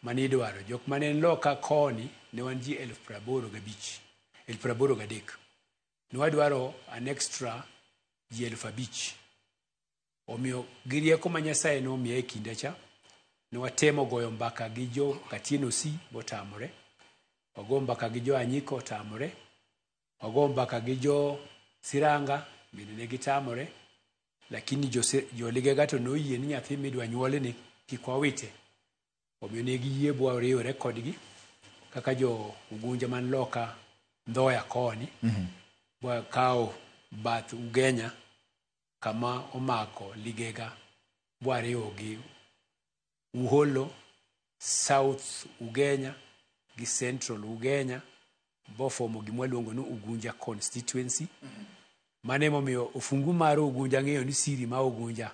manidwaro. Jok mane en loka koni ne wan ji 85,000, 83,000. Ne wadwaro an extra ji 5,000. Omiyo gi rieko ma Nyasaye nomiya e kinde cha, ne watemo goyo mbaka gi jo Katieno C botamore, wago mbaka gi jo Anyiko otamore, wago mbaka gi jo Siranga bende ne gitamore, lakini jo Ligega to noyie ni nyathi midwa nyuolni kik wawite. Omiyo ne giyie bwariwore kodgi kaka jo Ugunja man loka Ndhoya koni, bwakawo bath Ugenya kama omako Ligega bwariwo gi Uholo, South Ugenya gi Central Ugenya bofomo gima waluongo ni Ugunja constituency. Mano emomiyo ofungu mar Ugunja ang'eyo ni siri ma Ugunja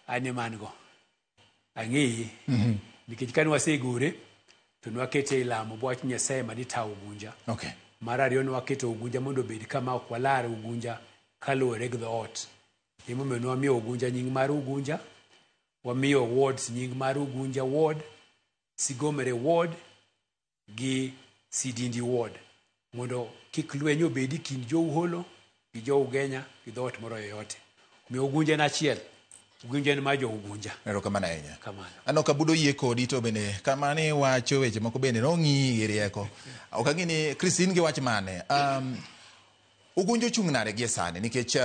an ema an go. Ang'eye. Nikech kane wasegore to nwakete e lamo bwach Nyasaye madita Ugunja. Okay. Mar ariyo nwaketo Ugunja mondo obed kama ok walar Ugunja kaluwore gi dhoot. Emomiyo nwamiyo Ugunja nying mar Ugunja, wamiyo wards nying mar Ugunja ward, Sigomere ward gi Sidindi ward mondo kik lweny obedi kind jo Uholo gi jo Ugenya gi dhoot moro yoyote. Omiyo Ugunja en achiel. Ugunja en mar jo Ugunja. Erokamano ahinya. Kamano. Aneno ka Budo yie kodi to bende kama ni wacho weche moko bende nong'iyi gi rieko. Ok ang'e ni Chris in gi wach mane? Ugunja ochung' nade gie sani nikech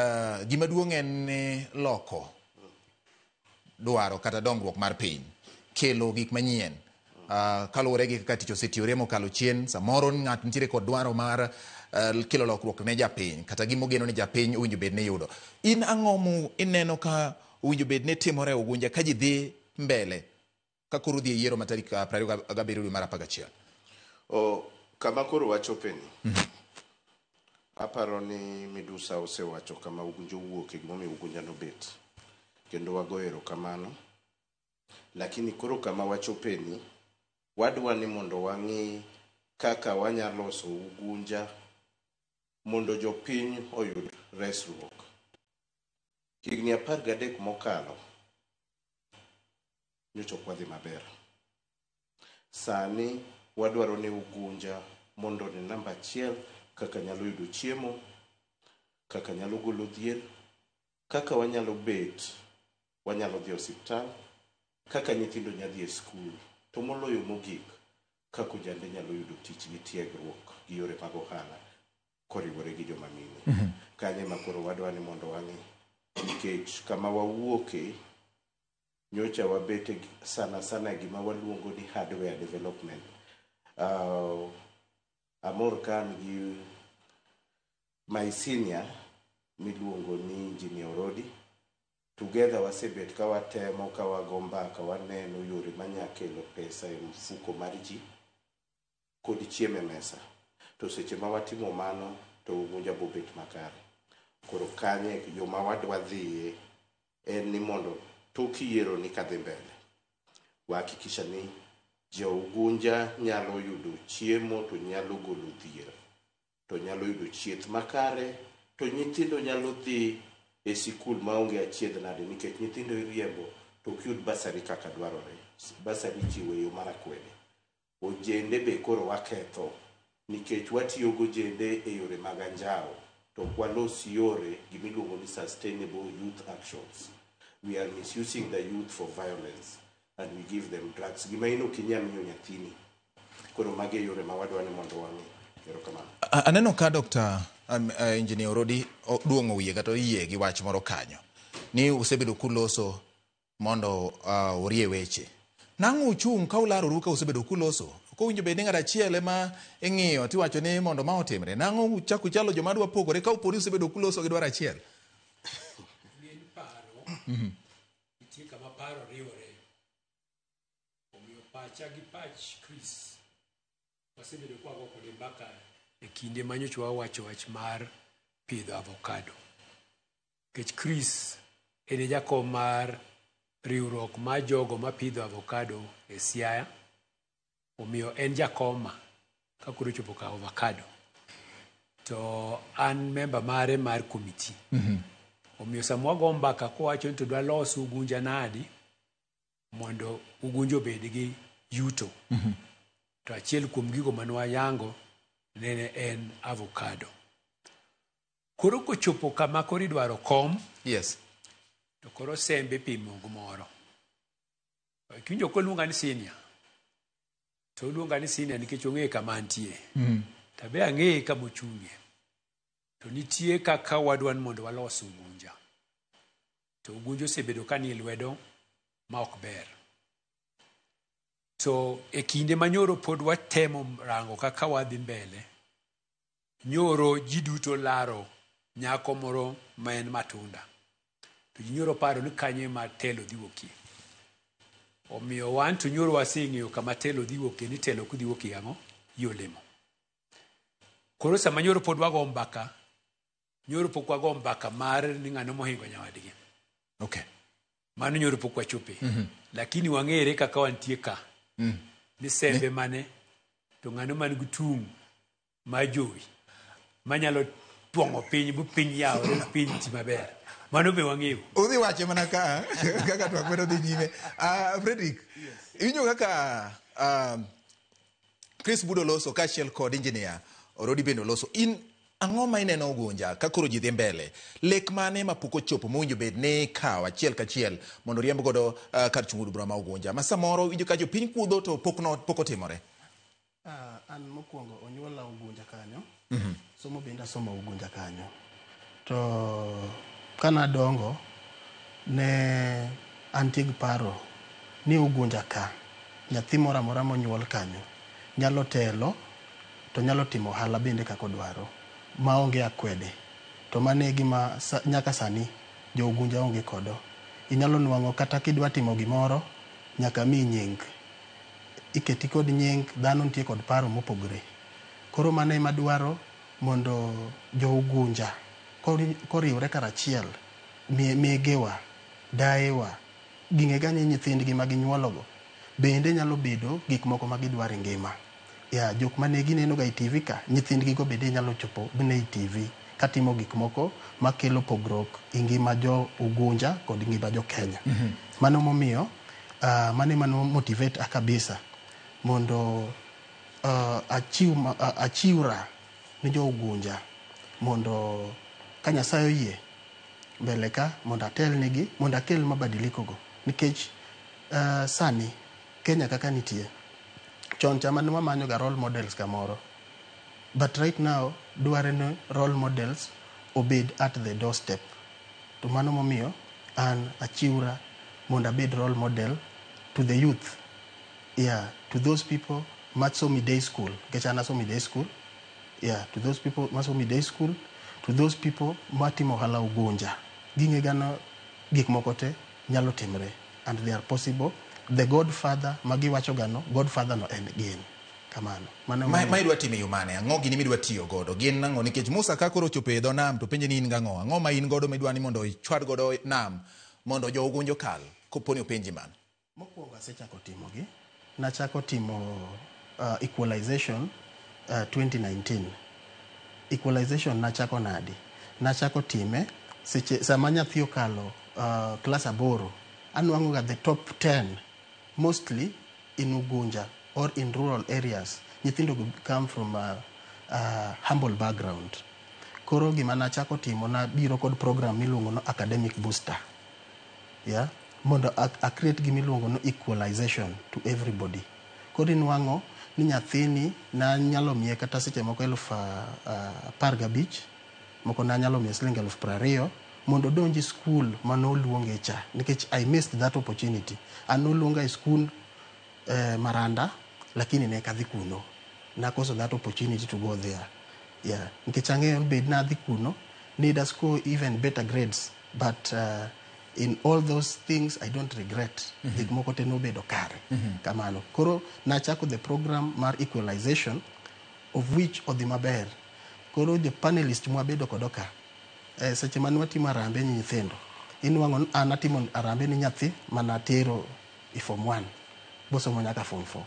gima duong' en ni loko dwaro kata dongruok mar piny kelo gik manyien. Kaluwore gi kaka tich osetiyore mokalo chien, samoro ng'ato nitiere kod dwaro mar kelo lokruok ne japiny kata gima ogeno ni japiny owinjo bed ni yudo. In ang'o mu ineno ka owinjo bed ni timore e Ugunja ka ji dhi mbele ka koro dhi e yiero ma tarik 27 dwe mar 11? Kama koro wachopeni, aparo ni Midusa osewacho kama Ugunja owuoke, gimomiyo Ugunja nobet. Kendo wago erokamano. Lakini koro kama wachopeni, wadwa ni mondo wang'i kaka wanyalo loso Ugunja mondo jopiny oyud resruok. Higni 13 mokalo, nyocha ok wadhi maber. Sani wadwaro ni Ugunja mondo ni namba 1 kaka nyalo yudo chiemo, kaka nyalo golo dhier, kaka wanyalo bet, wanyalo dhi osiptal, kaka nyithindo nyalo dhi e skul, to moloyo mogik, kaka ojande nyalo yudo tich gi tiegruok gi yore mag ohala koriwore gi joma mine. Kanyo ema koro wadwa ni mondo wang'i, nikech kama wawuoke nyocha wabete sana sana gima waluongo ni hardware development. Amor ka an gi my senior miluongo ni Engineer Orodi. Together wasebet ka watemo ka wago mbaka waneno yore manya kelo pesa e mfuko mar ji kod chiemo e mesa. To seche ma watimo mano to Ugunja bobet makare. Koro kanye yo ma wadwa dhiye en ni mondo tok yiero ni kadhi mbele. Wahakikisha ni jo Ugunja nyalo yudo chiemo to nyalo golo dhier, to nyalo yudo chieth makare, to nyithindo nyalo dhi e sikul maonge achiedh nade nikech nyithindo iriembo to ok yud basari kaka dwarore. Basari ichiwo e yo mar akwede. Ojende be koro waketho nikech watiyo gojende e yore mag anjawo to ok walos yore gimiluongo ni sustainable youth actions. We are misusing the youth for violence and we give them drugs. Gima in ok inyal miyo nyathini. Koro magi e yore ma wadwa ni mondo wang'i. Erokamano. Aneno ka Dr. Engineer Orodi duong'o wiye kata oyie gi wach moro kanyo ni usebedo kuloso mondo urie weche. Nang'o uchung' ka ularoru ka usebedo kuloso? Kowinjo bed ni ng'at achiel ema ing'iyo tiwacho ni mondo ma otimre. Nang'o uchako uchalo joma dwa pogore ka oponi usebedo kuloso gi dwaro achiel? Paro, nitie kama paro riwore. Omiyo pacha gi pach Chris wasebedo kwago kode mbaka e kinde ma nyocha wawacho wach mar pidho avocado. Nikech Chris en e jakom mar riwruok mar jogo mapidho avocado e Siaya, omiyo en jakoma ka koro ochopo ka avocado. To an member mare mar committee. Omiyo sama wago mbaka kowacho ni to dwa los Ugunja nadi mondo Ugunja obed gi yuto. To achiel kuom gigo mane wayango nene en avocado. Koro kochopo kama koro idwaro kom, yes, to koro sembe pimo gimoro. Kiwinjo koluonga ni senior, to oluonga ni senior nikech ong'eyo kama antie. To be ang'eye kama ochung'ie. To nitie kaka wadwa ni mondo walos Ugunja. To Ugunja osebedo ka nie lwedo ma ok ber. To e kinde ma nyoro pod watemo rango kaka wadhi mbele, nyoro ji duto laro nyako moro ma en matunda. To ji nyoro paro ni kanyo ema telo dhi wuokie. Omiyo wan to nyoro waseng'eyo kama telo dhi wuokie ni telo ok dhi wuokie ang'o? Gi olemo. Koro sama nyoro pod wago mbaka, nyoro pok wago mbaka mar ni ng'ano mohingo nyawadgi. Okay. Mano nyoro pok wachope. Lakini wang'ere kaka wantie ka. Ni sembe mane to ng'ano man gi tung' ma jowi manyalo twong'o piny bu piny yawre bu piny ti maber. Mano be wang'eyo. Udhi wache mana ka kaka twak medo dhi nyime. Frederick, iwinjo kaka Chris Budo loso kaachiel kod engineer Orodi bende oloso. In Ang'o ma ineno Ugunja ka koro ji dhi mbele? Lek mane ma pok ochopo mowinjo bed ni ikawo achiel kachiel mondo riemb godo kar chung' od bura ma Ugunja ma samoro winjo ka jopiny kudho to pok no, pok otimore? An mokwongo onyuola Ugunja kanyo. Somo bende asomo Ugunja kanyo. To kanadongo ne antie gi paro ni Ugunja ka nyathi moro amora monyuol kanyo nyalo telo to nyalo timo ohala bende kaka odwaro maonge akwede. To mano e gima nyaka sani jo Ugunja onge kodo. Inyalo nwang'o kata kidwa timo gimoro nyaka miyi nying. Iketi kod nying, dhano nitie kod paro mopogore. Koro mano ema dwaro mondo jo Ugunja koriwre karachiel, megewa, dayewa, ging'e ni nyithindgi ma ginyuologo bende nyalo bedo gik moko ma gidwaro e ngima. Ya, jok mane gineno ga e TV ka, nyithindgi go bende nyalo chopo ne e TV katimo gik moko makelo pogruok e ngima jo Ugunja kod ngima jo Kenya. Mano momiyo, mano ema no motivate a kabisa mondo achiwra ne jo Ugunja mondo ka Nyasaye oyie mbele ka mondo atelnegi mondo akel mabadiliko go nikech sani Kenya kaka nitie chon cha mane wamanyo ga role models kamoro, but right now dware ni role models obed at the doorstep. To mano momiyo an achiwra mondo abed role model to the youth, yeah, to those people masomo day school, nikech an asomo day school, yeah, to those people masomo day school, to those people matimo ohala Ugunja. Ging'e gano gik moko te nyalo timre and they are possible. The godfather magiwacho gano, godfather no en gin kamano. Mano Ma idwa timo e yo mane? Ang'o gini midwa tiyo godo? Gin ang'o? Nikech Musa ka koro ochopo e dho nam to penje ni in gang'o? Ang'o ma in godo midwa ni mondo ichwad godo nam mondo jo Ugunja okal? Kopo ni openji mano. Mokwongo asechako timogi. Nachako timo equalization 2019. Equalization nachako nadi? Nachako time seche sama nyathi okalo klas 8, anwang'o ga the top 10 mostly in Ugunja or in rural areas. Nyithindo go come from a humble background. Koro gima nachako timo, nabiro kod program miluongo no academic booster. Yeah? Mondo a create gima iluongo no equalization to everybody. Koro inwang'o ni nyathini nanyalo miye kata seche moko 15,000, moko nanyalo miye siling 20,000 mondo odonj e skul manoluonge cha, nikech I missed that opportunity. An noluonga e skul Maranda, lakini ne kadhi kuno. Nakoso that opportunity to go there. Yeah. Nikech ang'eyo ni bed nadhi kuno, nida score even better grades, but in all those things I don't regret. Gik moko te nobedo kare. Kamano. Koro nachako the program mar equalization, of which odhi maber. Koro jo panelist mwabedo kodo ka, seche mane watimo harambee ni nyithindo, inwang'o ni an atimo harambee ni nyathi manatero e form 1, bosomo nyaka form 4.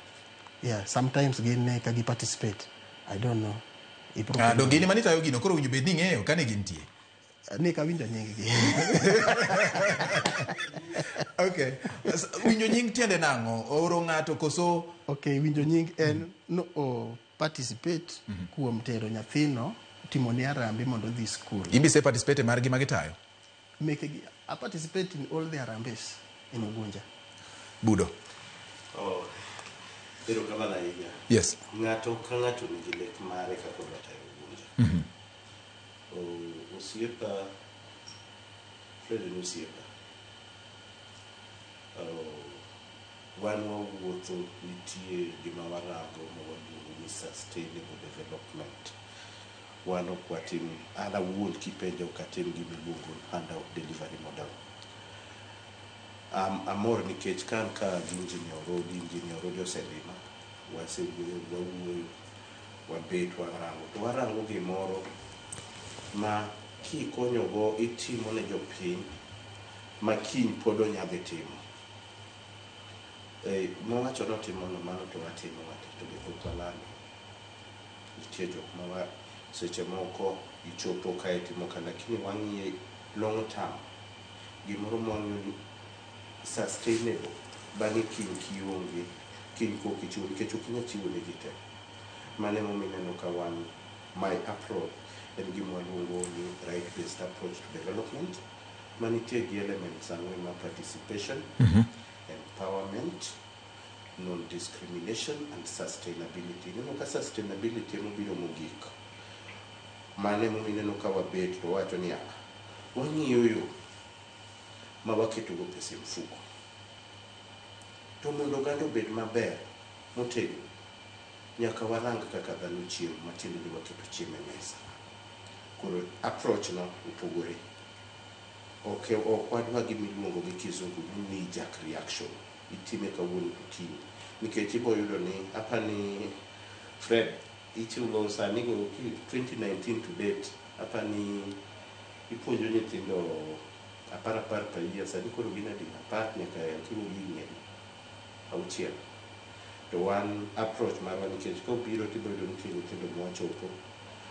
Yeah, sometimes gin ne ka gi participate. I don't know. Ibro Donge in ema nitayo gino koro owinjo bed ni ing'eyo kane gintie. Ne kawinjo nying gi. Okay. Winjo nying tiende nang'o? Oro ng'ato koso? Okay, winjo nying en no o participate kuom tero nyathino timo ne harambee mondo odhi skul. In be ise participate e margi ma gitayo? Mekegi, I participate in all the harambees in Ugunja. Budo. Oh, erokamano ahinya. Yes. Ng'ato ka ng'ato nigi lek mare kaka odwa tayo Ugunja. Oh, osiepa Fred en osiepa. Oh, wan wawuotho nitie gima warango ma waluongo ni sustainable development. Wan ok watim, an awuon kipenja ok atim gima iluongo ni handout delivery model. Amor nikech ka an ka gi Engineer Orodi, Engineer Orodi oselima, wasewuoyo, wawuoyo, wabet warango. To warango gimoro ma kikonyogo itimo ne jopiny ma kiny pod onya dhi timo. Mowacho notimo no mano to watimo wate to be pok walando. Nitie jok ma seche moko ichopo kae timo ka, lakini wang'iye long term. Gimoro mwang'iyo ni sustainable. Bang'e kiny kionge, kiny kok ichiwo nikech ok inyal chiwo ne ji te. Mano emomiyo ineno ka wan my approach En gima waluongo ni right based approach to development manitie gi elements ang'wen ma participation, empowerment, non-discrimination and sustainability. Ineno ka sustainability emobiro mogik. Mano emomiyo ineno ka wabet to wawacho ni ah, wang'iyo yo ma waketogo pesa e mfuko. To mondo oganda obed maber motegno, nyaka warang kaka dhano chiemo, matiende ni waketo chiemo e mesa. Koro approach no opogore. Ok wadwa gima iluongo gi kizungu ni knee jerk reaction. Itime kawuono to kiny. Nikech ibo yudo ni apani Fred ichulo sani go 2019 to date apani ipuonjo nyithindo 10 10 per year, sani koro gin adi? 10 nyaka akiwo gi higni adi? 6. To wan approach marwa nikech kobiro tibiro yudo nitie nyithindo mwachopo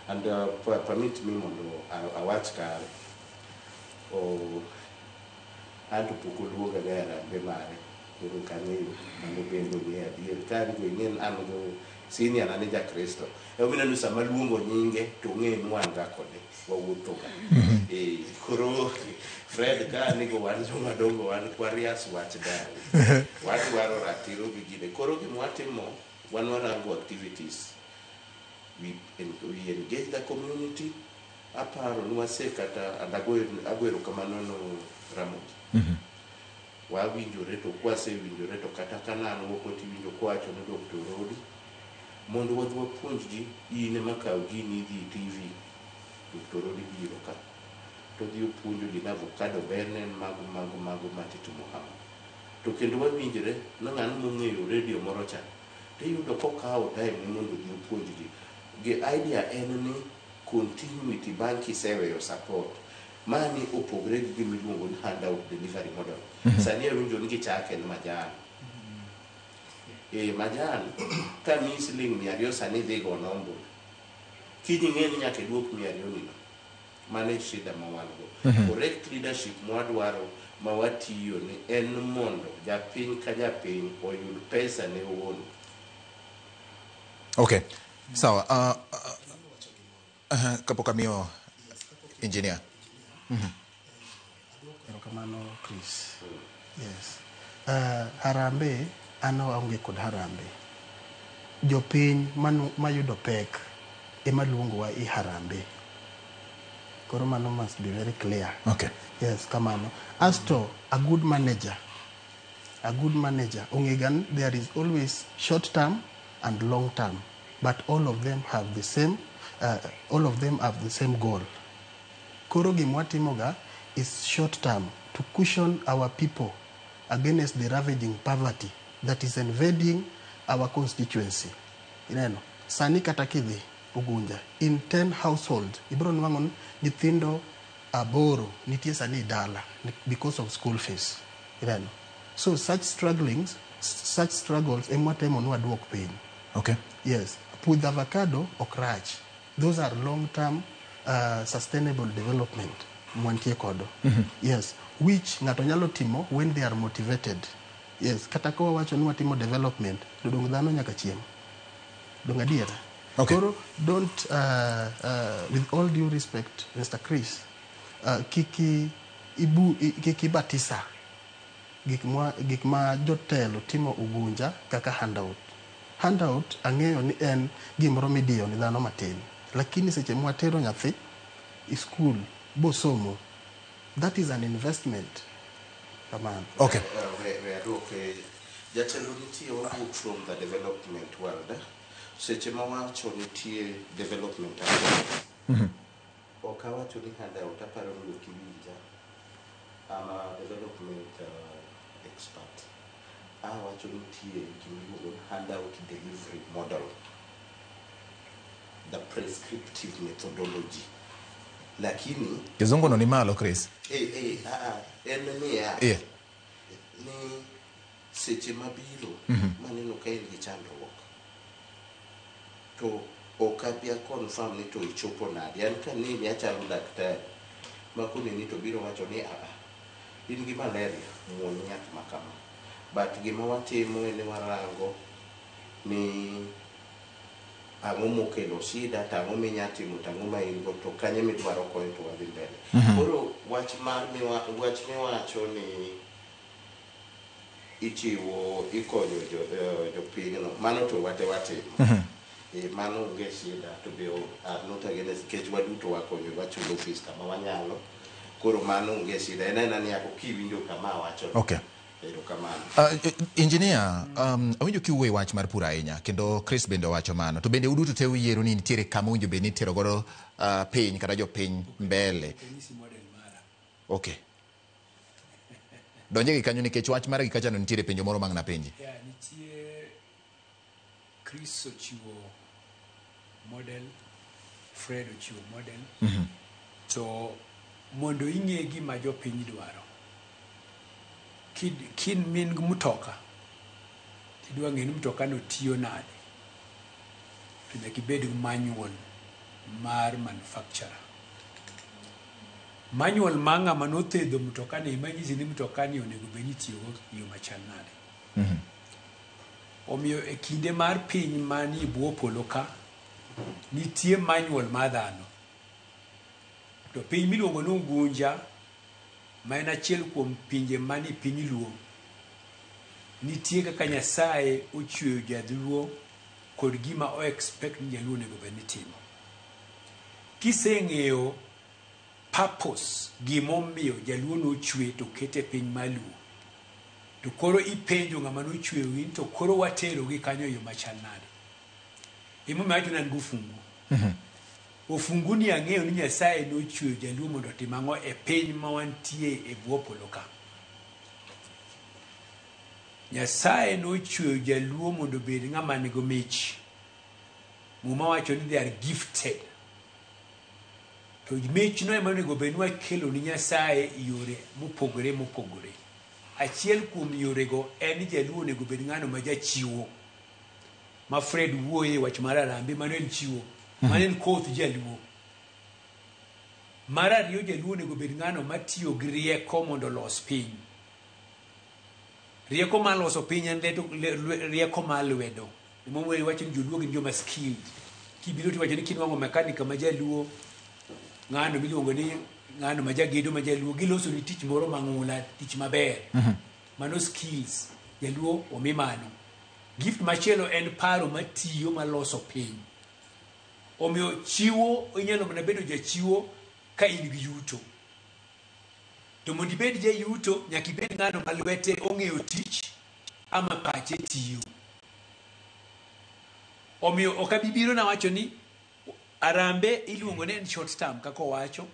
and permit me mondo awach kare anto pok oluonga ga e harambee mare, koro ok ang'eyo mano bende ong'eyo adier ka an go ing'e an go senior na ni jakristo emomiyo ineno sama aluongo nyinge to ong'e ni wan ga kode wawuotho ga. Koro Fred ka nigo wan joma dongo, wan kwarias wach dawi wadwaro ratiro gi gine. Koro gima watimo wan warango activities, we engage the community. Aparo ni wase kata and ago erokamano no Ramogi. Wawinjore to kwasewinjore to kata ka an oko tiwinjo kowacho ni Dr. Rodi mondo wadhi wapuonj ji, in ema kaw gini idhi e TV, Dr. Rodi biro ka to odhi opuonjo ji ni avocado berne en mago mago mago matitimo kama. To kendo wawinjre ni ng'ano mong'eyo radio moro cha tiyudo kokawo time ni mondo odhi opuonj ji. Gi idea en ni continuity bang' kiseweyo support mani opogre gi gima iluongo ni handout delivery model. Sani awinjo ni gichake ni majan. Majan ka miyi siling 200 sani idhi gono ombulu. Kiny ing'e ni nyaka iduok 200 ni no. Mano e shida ma wan go. Correct leadership mwadwaro ma watiyo ni en mondo japiny ka japiny oyud pesa ne owuon. Okay. Sawa. Kapok amiyo engineer. Erokamano Chris. Yes. Harambee, an aonge kod harambee. Jopiny mayudo pek ema luongowa i harambee. Koro mano must be very clear. Okay. Yes, kamano. Asto, a good manager, ong'e ni there is always short term and long term, but all of them have the same goal. Koro gima watimoga is short term to cushion our people against the ravaging poverty that is invading our constituency. Ineno, sani kata kidhi Ugunja, in 10 households, ibiro nwang'o ni nyithindo 8 nitie sani e dala because of school fees. Ineno. So such struggles ema watemo ni waduok piny. Okay. Yes. Pudh avocado ok rach. Those are long term sustainable development mwantie kodo. Yes. Which ng'ato nyalo timo when they are motivated. Yes. Kata ka wawacho ni watimo development, to dong dhano nyaka chiem. Dong adiera. Okay. Koro don't, with all due respect, Mr. Chris, kiki ibu, kiki batisa gik ma jotelo timo Ugunja kaka handout. Handout ang'eyo ni en gimoro midiyo ni dhano matin. Lakini seche mwatero nyathi i school bosomo, that is an investment. Kamano. Okay. We aduoke jatelo nitie wawuok from the development world. Seche ma wacho nitie development approach. Ok awacho ni handout, aparo ni ok iwinja. I'm a development expert. Awacho nitie gima iluongo ni handout delivery model. The prescriptive methodology. Lakini Kizungu no ni malo, Chris. En niya ni seche mabiro maneno ka in gi chandruok to ok abi a confirm ni to ichopo nade. An kaneni achalo daktari ma koneni to biro wacho ni aa, in gi malaria, muony yath ma kama. But gima watimo en ni warango ni Ang'o mokelo shida, to ang'o minya timo, to ang'o ma in go, to kanye midwaro kony to wadhi mbele. Koro wach mar miwa, wach miwacho ni ichiwo ikonyo jo, jopinyno, mano to wate watimo. Mano onge shida to be are not against nikech waduto wakonyo wachulo fees kama wanyalo. Koro mano onge shida. En aena ni yako kiwinjo kama awacho. Erokamano. Engineer, awinjo kiwuoyo e wach mar pur ahinya kendo Chris bende owacho mano. To bende uduto te uyiero ni nitiere kama owinjo bed ni itero godo piny kata jopiny mbele. Okay. Donje gi kanyo nikech wach mar gi kacha no nitiere penjo moro mang' napenji. Yeah, nitie Chris ochiwo model, Fred ochiwo model. To mondo ing'e gima jopiny dwaro, kin min gi mtoka, tidwa ng'e ni mtoka no tiyo nade, to nyaka ibed gi manual mar manufacturer. Manual mar ng'ama nothedho mtoka ni ema nyisi ni mtoka ni onego bed ni itiyogo e yo machal nade. Omiyo e kinde mar piny manie bwo polo ka, nitie manual mar dhano. To piny miluongo ni Ugunja, ma en achiel kuom pinje manie piny Luo, nitie kaka Nyasaye ochweyo jaluo kod gima o expect ni jaluo onego bed ni timo. Kiseng'eyo purpose, gimomiyo jaluo nochwe to okete e piny mar Luo, to koro ipenjo ng'ama nochweyogi ni to koro waterogi kanyo e yo machal nade. Emomiyo awacho ni an gi ofungu. Ofungu ni ang'eyo ni Nyasaye nochweyo jaluo mondo otim ang'o e piny ma wantie e bwo polo ka. Nyasaye nochweyo jaluo mondo obed ng'ama nigi mich. Muma wacho ni they are gifted. To michno ema onego bed ni wakelo ni Nyasaye yore mopogore mopogore. Achiel kuom yorego en ni jaluo onego bed ng'ano ma jachiwo. Ma Fred wuoye wach mar harambee, mano en chiwo. Mano en koth jaluo. Mar ariyo jaluo onego bed ng'ano matiyo gi rieko mondo olos piny. Rieko mar loso piny en rieko mar lwedo. Emomiyo iwacho ni joluo gin joma skilled. Kibiro tiwacho ni kinwang'o mechanic ma jaluo, ng'ano miluongo ni ng'ano ma jagedo ma jaluo, giloso ni tich moro mang'ula, tich maber. Mano skills. Jaluo omi mano. Gift machielo en paro matiyo maloso piny. Omiyo chiwo inyalo mana bedo jachiwo ka in gi yuto. To mondo ibed jayuto, nyaka ibed ng'ano ma lwete ong'eyo tich ama pache tiyo. Omiyo ok abi biro nawacho ni harambee iluongo ni en short term kaka owacho.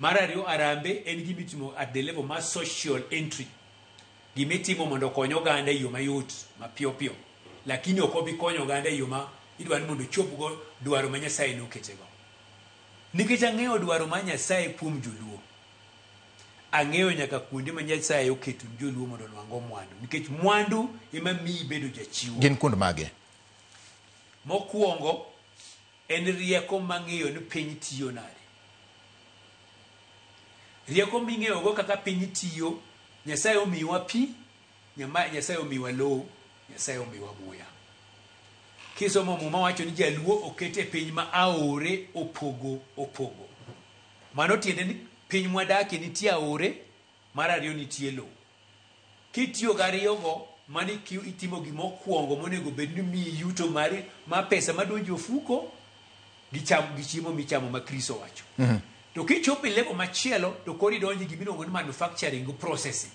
Mar ariyo harambee en gima itimo at the level mar social entry. Gima itimo mondo okony oganda e yo mayot mapiyo piyo. Lakini ok obi konyo oganda e yo ma idwa ni mondo ochopgo dwaro ma Nyasaye noketego. Nikech ang'eyo dwaro mar Nyasaye kuom joluo. Ang'eyo nyaka kuonde ma Nyasaye oketo ni joluo mondo onwang'go mwandu. Nikech mwandu ema miyi bedo jachiwo. Gin kuond mage? Mokwongo en rieko mang'eyo ni piny tiyo nade. Rieko ming'eyogo kaka piny tiyo, Nyasaye omiwa pi, Nyasaye omiwa lowo, Nyasaye omiwa muya. Kisomo Muma wacho ni jaluo oket e piny ma aore opogo opogo. Mano tiende ni piny mwadakie nitie aore, mar ariyo nitie lowo. Kitiyo gi ariyogo, mano itimo gimokwongo monego bed ni miyi yuto mari ma pesa madonjo e ofuko gi cham gi chiemo michamo ma Chris owacho. To kichopo e level machielo to koro idonjo e gimiluongo ni manufacturing gi processing.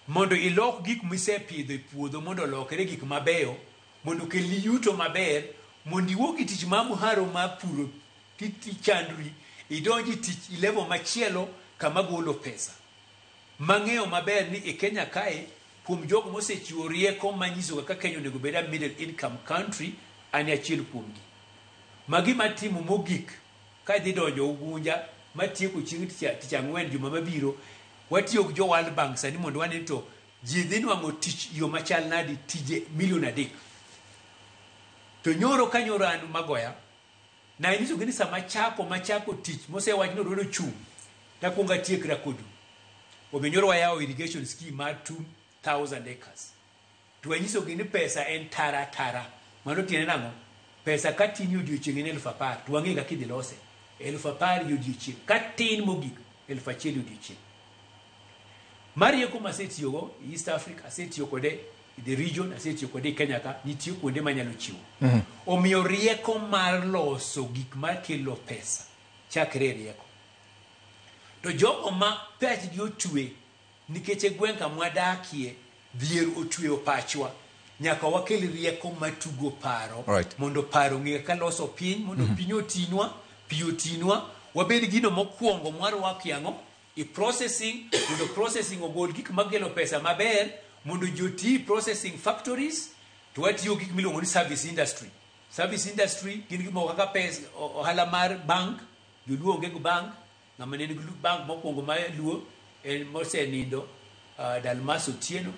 Mondo ilok gik misepidho e puodho mondo olokre gik mabeyo, mondo okelni yuto maber, mondo iwuog e tich mar muharo mar puro tichandri, idonj e tich e level machielo kama golo pesa. Mang'eyo maber ni e Kenya kae, kuom jogo mosechiwo rieko manyiso kaka Kenya onego bed a middle income country, an e achiel kuomgi. Ma gima timo mogik kadhi donjo Ugunja matieko chieng' tich ang'wen juma mabiro, watiyo gi jo World Bank sani mondo wane to ji dhi nwang'o tich yo machal nadi tije milion 3. To nyoro ka nyoro an Magoya, nanyisogi ni sama machako tich mosewach ni odwa chung', takwongo atiekra kodu. Omiyo nyoro wayawo irrigation scheme mar 2000 acres. To wanyisogi ni pesa en tara tara. Mano tiende nang'o? Pesa ka tin e odiochieng' en 10,000 to wang'e kaka idhi lose. 10,000 e odiochieng'. Ka tin mogik, 1,000 e odiochieng'. Mar rieko masetiyogo e East Africa, asetiyo kode e the region, asetiyo kode e Kenya ka, nitie kuonde manyalo chiwo. Omiyo rieko mar loso gik makelo pesa chakre e rieko. To jogo ma pachgi otwe nikech e gweng' kama wadakie dhier otweyo pachwa, nyaka wakel rieko matugo paro mondo paro ong'e kaka loso piny, mondo piny otinwa, pi otinwa, wabed gino mokwongo mwarwako e ang'o? E processing, mondo processing ogol gik makelo pesa maber, mondo ji oti e processing factories, to watiyo gik miluongo ni service industry. Service industry gin gik moko kaka pesa, ohala mar bank, joluo onge gi bank, ng'ama ne nigi bank mokwongo ma luo en mosenindo Dalmas Otieno.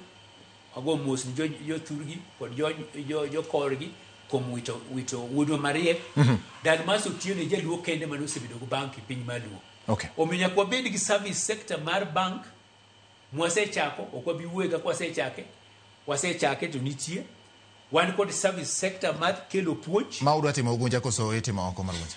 Wago mos ni jothurgi kod jokorgi kuom wito wuodwa mariek. Dalmas Otieno e jaluo kende mane osebedo gi bank e piny mar luo. Omiyo nyaka wabed gi service sector mar bank mwasechako, ok wabi wuoye kaka wasechake, wasechake to nitie. Wan kod service sector mar kelo puonj. Ma udwa timo Ugunja koso itimo oko mar Ugunja?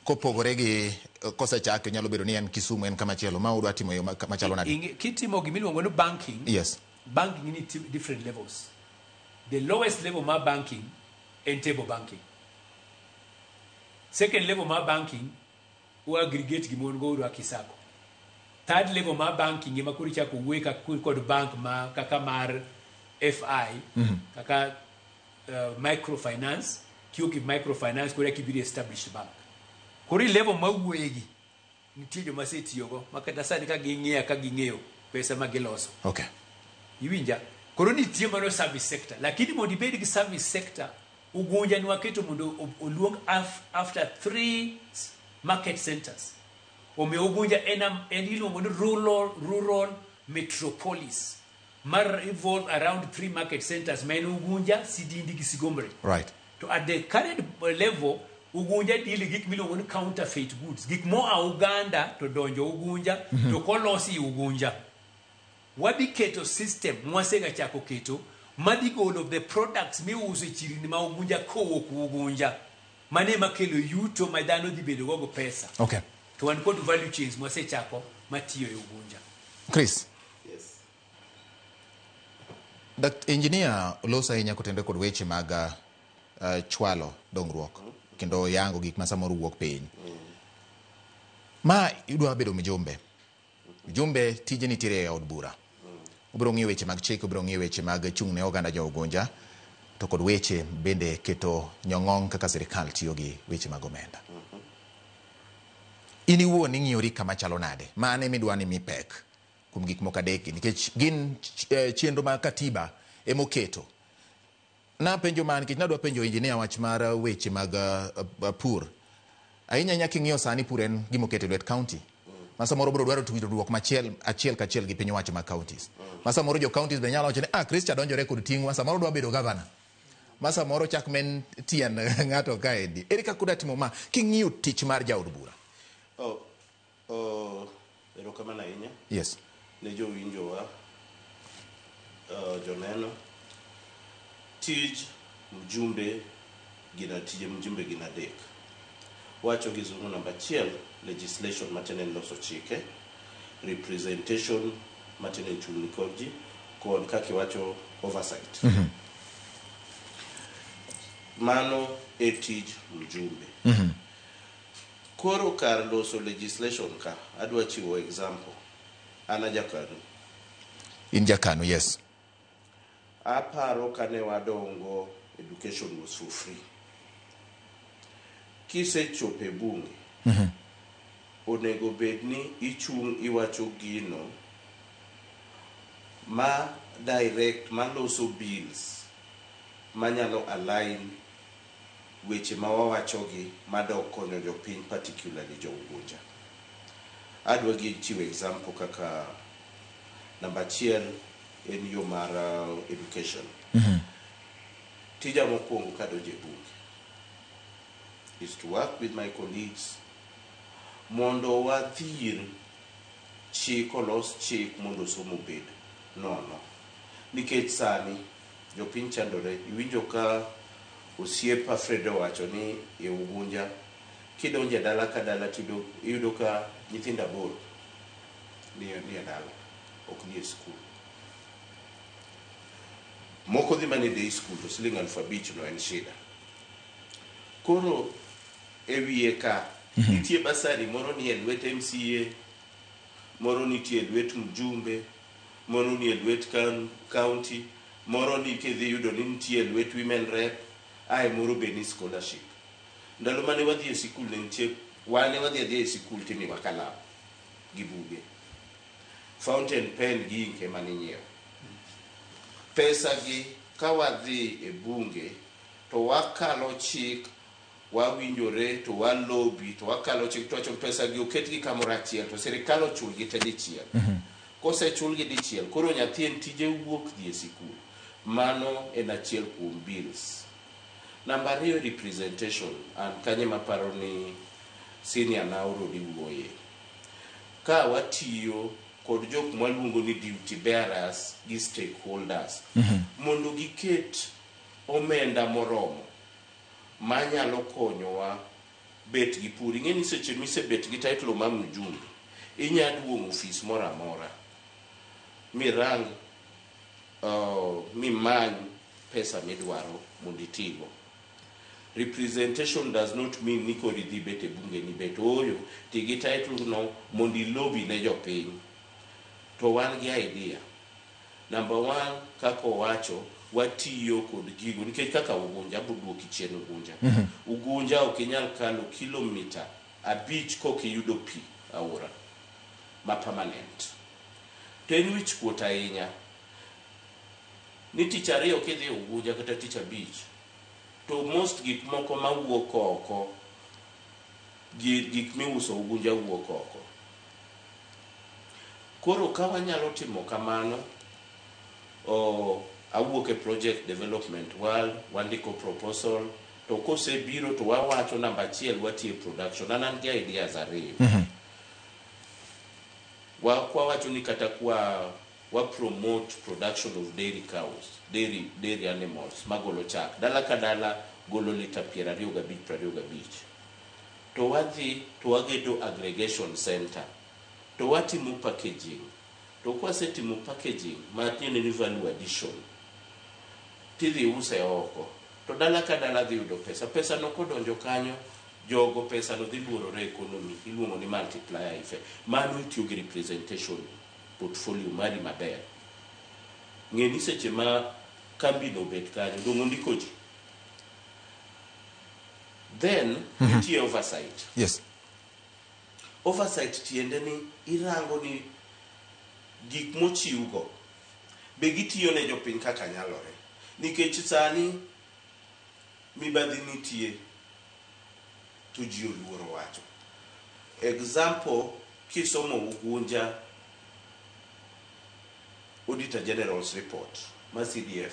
Kopogore gi kosechake nyalo bedo ni en Kisumu, en kama chielo. Ma udwa timo e yo machalo nade? Kitimo gimiluongo ni banking, banking ni different levels. The lowest level mar banking en table banking. Second level mar banking, u aggregate gima un go urwako e sacco. Third level mar banking ema koro ichako wuoye kod bank ma kaka mar FI, kaka microfinance, kiwuok e microfinance koro eka ibiro established bank. Koro e level mawuoye gi, nitie joma asetiyogo ma kata sani ka ging'iya ka ging'eyo pesa ma giloso. Iwinja? Koro nitie mano service sector. Lakini mondo ibed gi service sector, Ugunja ne waketo mondo oluong after 3 market centers. Omiyo Ugunja en iluongo ni rural metropolis mar revolve around 3 market centers ma en Ugunja, Sidindi gi Sigomre. To at the current level, Ugunja deal gi gik miluongo ni counterfeit goods. Gik moa Uganda to donjo Ugunja, to kolosi Ugunja. Wadhi keto system mwasega chako keto madhi golo the products miuso e chirni ma Ugunja kowuok Ugunja. Mano ema kelo yuto ma dhano dhi bedo go pesa. To wan kod value chains mwasechako matiyo e Ugunja. Chris. Yes. Dr. Engineer loso ahinya kotenore kod weche mag chwalo dongruok kendo yango gik ma samoro wuok piny. Ma idwa bedo mjumbe. Mjumbe tije nitiere e od bura. Obiro ng'iyo weche mag chik, obiro ng'iyo weche mag chung' ne oganda jo Ugunja, to kod weche bende keto nyong'ong kaka sirikal tiyo gi weche mag omenda. In iwuon ing'iyori kama chalo nade? Mane midwa ni mi pek kuom gik moko adek gi? Nikech gin chenro mag katiba emoketo. Napenjo ma nikech nadwa penjo engineer wach mar weche mag pur. Ahinya ahinya king'iyo sani pur en gima oketo e lwet county. Ma samoro biro dwaro tudruok machiel achiel kachiel gi piny owacho mag counties. Ma samoro jo counties be nyalo wacho ni Chris cha donjore kod ting'wa, samoro dwa bedo governor. Ma samoro chak men tien ng'ato kaendi. Ere kaka udwa timo ma king'iyo tich mar jaod bura? Erokamano ahinya. Yes. Ne jowinjowa, joneno, tij mjumbe gin tije mjumbe gin adek. Wacho gi zungu namba 1, legislation matiende ni loso chike, representation matiende ni chung' ni kor ji, kod kaka iwacho oversight. Mano e tij mjumbe. Koro kar loso legislation ka, adwa chiwo example. An a jakanu. In jakanu, yes. Aparo kane wadongo, education was for free. Kisechopo e bunge, onego bed ni ichung' iwacho gino ma direct maloso bills manyalo align weche ma wawachogi madok konyo jopiny, particularly jo Ugunja. Adwa gi chiwo example kaka namba 1 en yo mar education. Tija mokwongo kadonjo e bunge is to work with my colleagues mondo wadhir chik, olos chik mondo somo obed nono. Nikech sani jopiny chandore, iwinjo ka Osiepa Fred owacho ni e Ugunja kidonjo e dala ka dala tiyudo iyudo ka nyithindo 8 nie dala ok dhi e skul. Moko dhi mana e day school to siling 5,000 no en shida. Koro e wiye ka nitie basari moro ni e lwet MCA, moro nitie e lwet mjumbe, moro ni e lwet county, moro ni kidhi yudo ni nitie e lwet women rep, ae moro be ni scholarship. Ndalo mane wadhi e sikul ne nitie, wane wadhi adhiya e sikul timiwa kalam gi buge. Fountain pen gi ink ema ninyiewo. Pesa gi ka wadhi e bunge to wakalo chik, wawinjore to walobi to wakalo chik to wacho pesa gi oketgi kamoro achiel to sirikal ochulgi te dichiel. Kosechulgi dichiel, koro nyathi en tije wuok dhi e sikul. Mano en achiel kuom bills. Namba 2, representation. An kanye maparo ni senior na Orodi wuoye. Ka watiyo kod jok mwaluongo ni duty bearers gi stakeholders mondo giket omenda moromo manyalo konyowa bet gi pur. Ing'e ni seche misebet gi title mar mjumbe, inya duong'o ofis moro amora mirang mimany pesa midwaro mondo itigo. Representation does not mean ni koro idhi bet e bunge ni bet ooyo, ti gi title no mondo ilobi ne jopiny. To wan gi idea. Number 1, kaka owacho, watiyo kod gigo nikech kaka Ugunja, abiro duoki chien Ugunja. Ugunja ok inyal kalo kilomita 5 kok iyudo pi aora ma permanent. To en wich kuot ahinya ni tich ariyo kidhi Ugunja kata tich abich to most gik moko mawuok oko, gik miuso Ugunja wuok oko. Koro ka wanyalo timo kamano, awuok e project development world, wandiko proposal, to kosebiro to wawacho namba 1 watiye production. An gi ideas 2. Wawacho ni kata kwa wa promote production of dairy cows, dairy animals magolo chak. Dala ka dala golo lita 25 25. To wadhi to wagedo aggregation center. To watimo packaging. To kwasetimo packaging matiende ni value addition, tidhi use oko. To dala ka dala dhi yudo pesa. Pesa no kodonjo kanyo, jogo pesa no dhi luorore economy, iluongo ni multiplier effect. Mano itiyo gi representation portfolio mari maber. Ng'e ni seche ma kambi no obet kanyo, dong' ondiko ji. Then, nitie oversight. Yes. Oversight tiende ni irango ni gik mochiwgo be gitiyo ne jopiny kaka nyalore. Nikech sani mibadhi nitie to ji oluoro wacho. Example, kisomo Ugunja Auditor General's report ma CDF,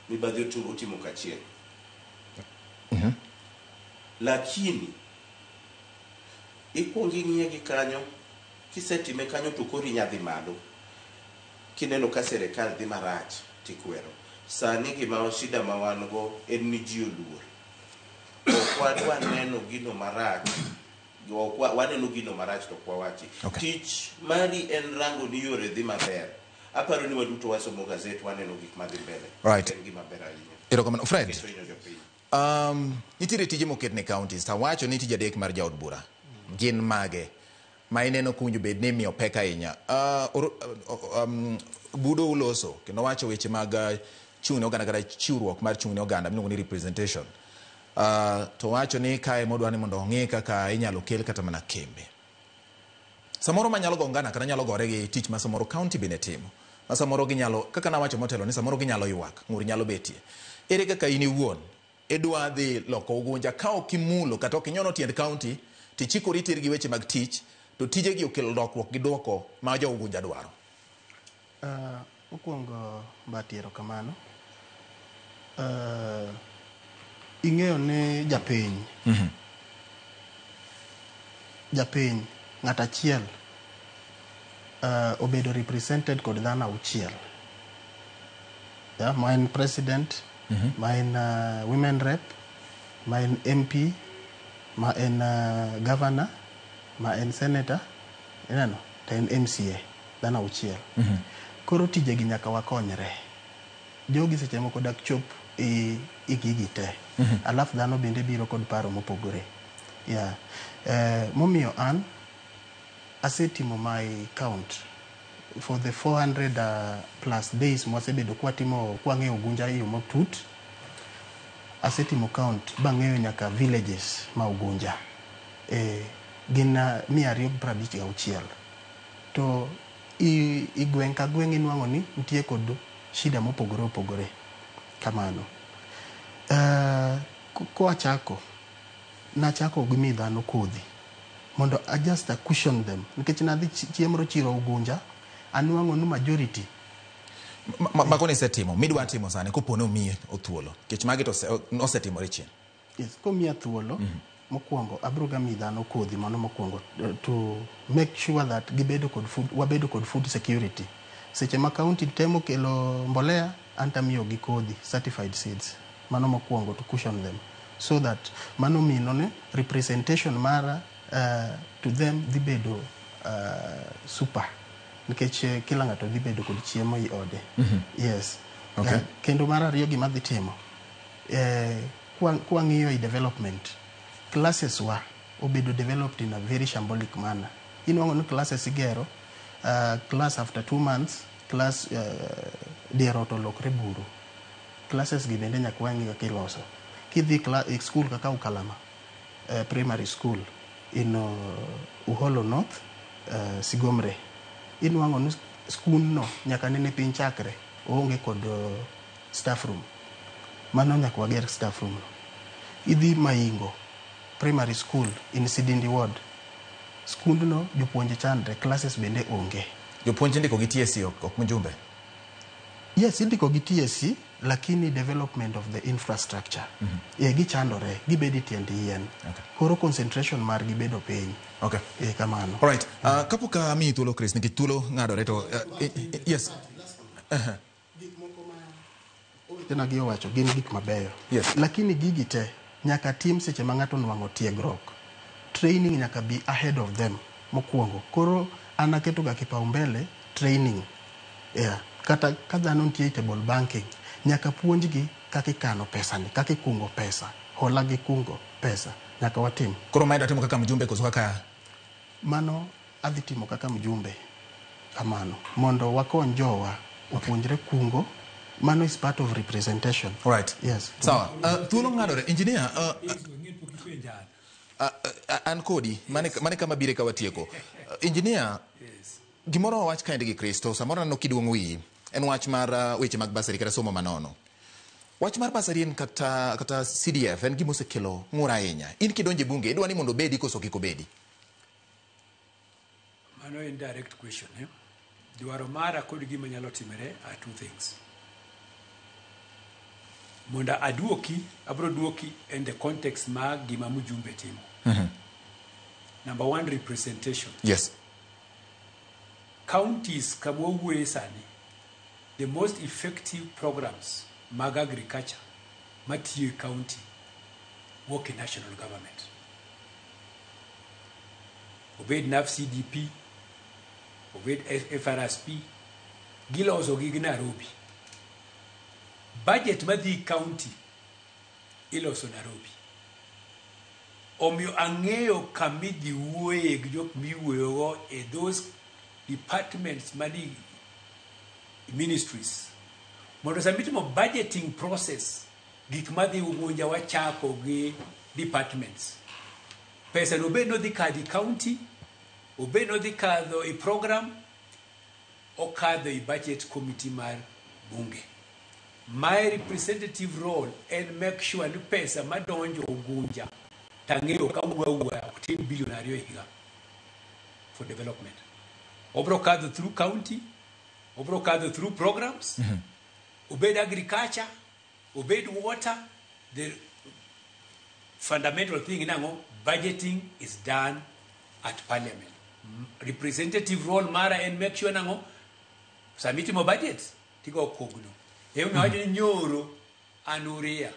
mibadhi otimo kachien. Lakini ikuongo ing'iye gi kanyo, kisetime kanyo to koro inya dhi malo. Kineno ka sirikal dhi marach tikwero. Sani gima shida ma wan go en ni ji oluor. Ok wadwa neno gino marach, waneno gino marach to ok wawachi. Tich mari en rango ni yore dhi maber. Aparo ni waduto wasomo gazet, waneno gik madhi mbele. Right. En gima ber ahinya. Erokamano. Fred. Keto hinyo jopiny. Nitiere tije moket ne counties. Tawacho ni tije 3 mar jaod bura. Gin mage ma ineno kowinjo bed ni imiyo pek ahinya? Budo uloso kendo wacho weche mag chung' ne oganda kata chiwruok mar chung' ne oganda miluongo ni representation. To wacho ni kae modwa ni mondo ong'i kaka inyalo kel kata mana kembe. Samoro manyalo go ngana kata nyalo gore gi tich ma samoro county bende timo. Ma samoro ginyalo, kaka nawacho motelo ni samoro ginyalo ywak, ng'ur nyalo betie. Ere kaka in iwuon idwa dhi loko Ugunja ka ok imulo kata ok inyono tiend county tichikori tir gi weche mag tich to tijegi okelo lokruok gi duoko ma jo Ugunja dwaro? Mokwongo Mbati, erokamano. Ing'eyo ni japiny japiny ng'at achiel obedo represented kod dhano 6. Ma en president, Ma en women rep, ma en MP, ma en governor, ma en senator, ineno, to en MCA, dhano 6. Koro tijegi nyaka wakonyre. Jogi seche moko dak chop e gigi te. Alafu dhano bende biro kod paro mopogore. Yeah. Momiyo an asetimo my count for the 400 plus days mwasebedo kwatimo kwang'eyo Ugunja e yo matut. Asetimo count bang'eyo nyaka villages ma Ugunja. Gin 256. To i gweng' ka gweng' inwang'o ni nitie kod shida mopogore opogore kamano. Koachako, nachako gi mi dhano kodhi mondo I just cushion them nikech nadhi chieng' moro chiro Ugunja anwang'o ni majority Mago nisetimo, midwa timo sani kopo ni omiyi thuolo. Nikech magi to osetimore chien. Yes, komiya thuolo mokwongo abiro ga mi dhano kodhi mano mokwongo to make sure that gibedo kod food, wabedo kod food security. Seche ma county temo kelo mbolea, an tamiyogi kodhi, certified seeds. Mano mokwongo to cushion them. So that mano mino ni representation mara to them dhi bedo super. Nikech kila ng'ato dhi bedo kod chiemo i ode. Yes. Okay. Kendo mar ariyo gima dhi timo, kwang'iyo i development, classes wa obedo developed in a very shambolic manner. Inwang'o ni classes igero, class after 2 months, class dier ot olokre buru. Classes gi bende nyaka wang'i kaka iloso. Kidhi e school kaka Ukalama primary school in Uholo North, Sigomre, inwang'o ni skul no nyaka nene piny chakre oonge kod staff room. Mano nyaka wager staff room no. Idhi Maingo primary school in Sidindi ward, skundno jopuonje chandre, classes bende onge. Jopuonj indiko gi TSC ok mjumbe? Yes, indiko gi TSC, lakini development of the infrastructure. Gichandore, gibedo e tiend yien. Koro concentration margi bedo piny. Okay. Kamano. All right. Kapok amiyi thuolo Chris, nikech thuolo ng'adore to yes. Owetena gi owacho gin gik mabeyo. Yes. Lakini gigi te nyaka tim seche ma ng'ato onwang'o tiegruok. Training nyaka be ahead of them mokwongo. Koro an aketo ga kipaumbele training. Yeah. Kata ka dhano nitie e table banking, nyaka puonjgi kaka ikano pesa ni, kaka ikungo pesa, hola gi kungo pesa, nyaka watim. Koro mae timo kaka mjumbe koso kaka? Mano adhi timo kaka mjumbe kamano, mondo wakony jowa opuonjre kungo. Mano is part of representation. All right. Yes. Sawa. Thuolo ng'adore. Engineer, an kodi, mane kama bire ka watieko. Engineer, gimoro wawach kaendi gi Kristo, samoro aneno kiduong'o wiyi, en wach mar weche mag basari kata somo manono. Wach mar basari en kata CDF en gima osekelo ng'ur ahinya. In kidonjo e bunge, idwa ni mondo obedi koso kik obedi? Mano en direct question, eh? Dwaro mara kod gima nyalo timore are two things. Mondo aduoki, abro duoki in the context mar gima mjumbe timo. Number one, representation. Yes. Counties kama wawuoye sani, the most effective programs mag agriculture matiyo e county wuok e national government. Obed NAF CDP, obed FRSP, giloso gi Nairobi. Budget madhi county iloso Nairobi. Omiyo ang'eyo kamidhi wuoye gi jok miwuoyogo e those departments mani ministries. Mondo sama itimo budgeting process, gik madhi Ugunja wachako gi departments. Pesa no obed nodhi kadho e county, obed nodhi kadho e program, okadho e budget committee mar bunge. My representative role en make sure ni pesa madonjo Ugunja tang'eyo ka wuo awuoya ok tin billion 2 e higa for development. Obro kadho through county, obro kadho through programs, obed agriculture, obed water. The fundamental thing nang'o, budgeting is done at parliament. Representative role mara en make sure nang'o, sama itimo budget, tigo kogno. Emomiyo awacho ni nyoro An uria.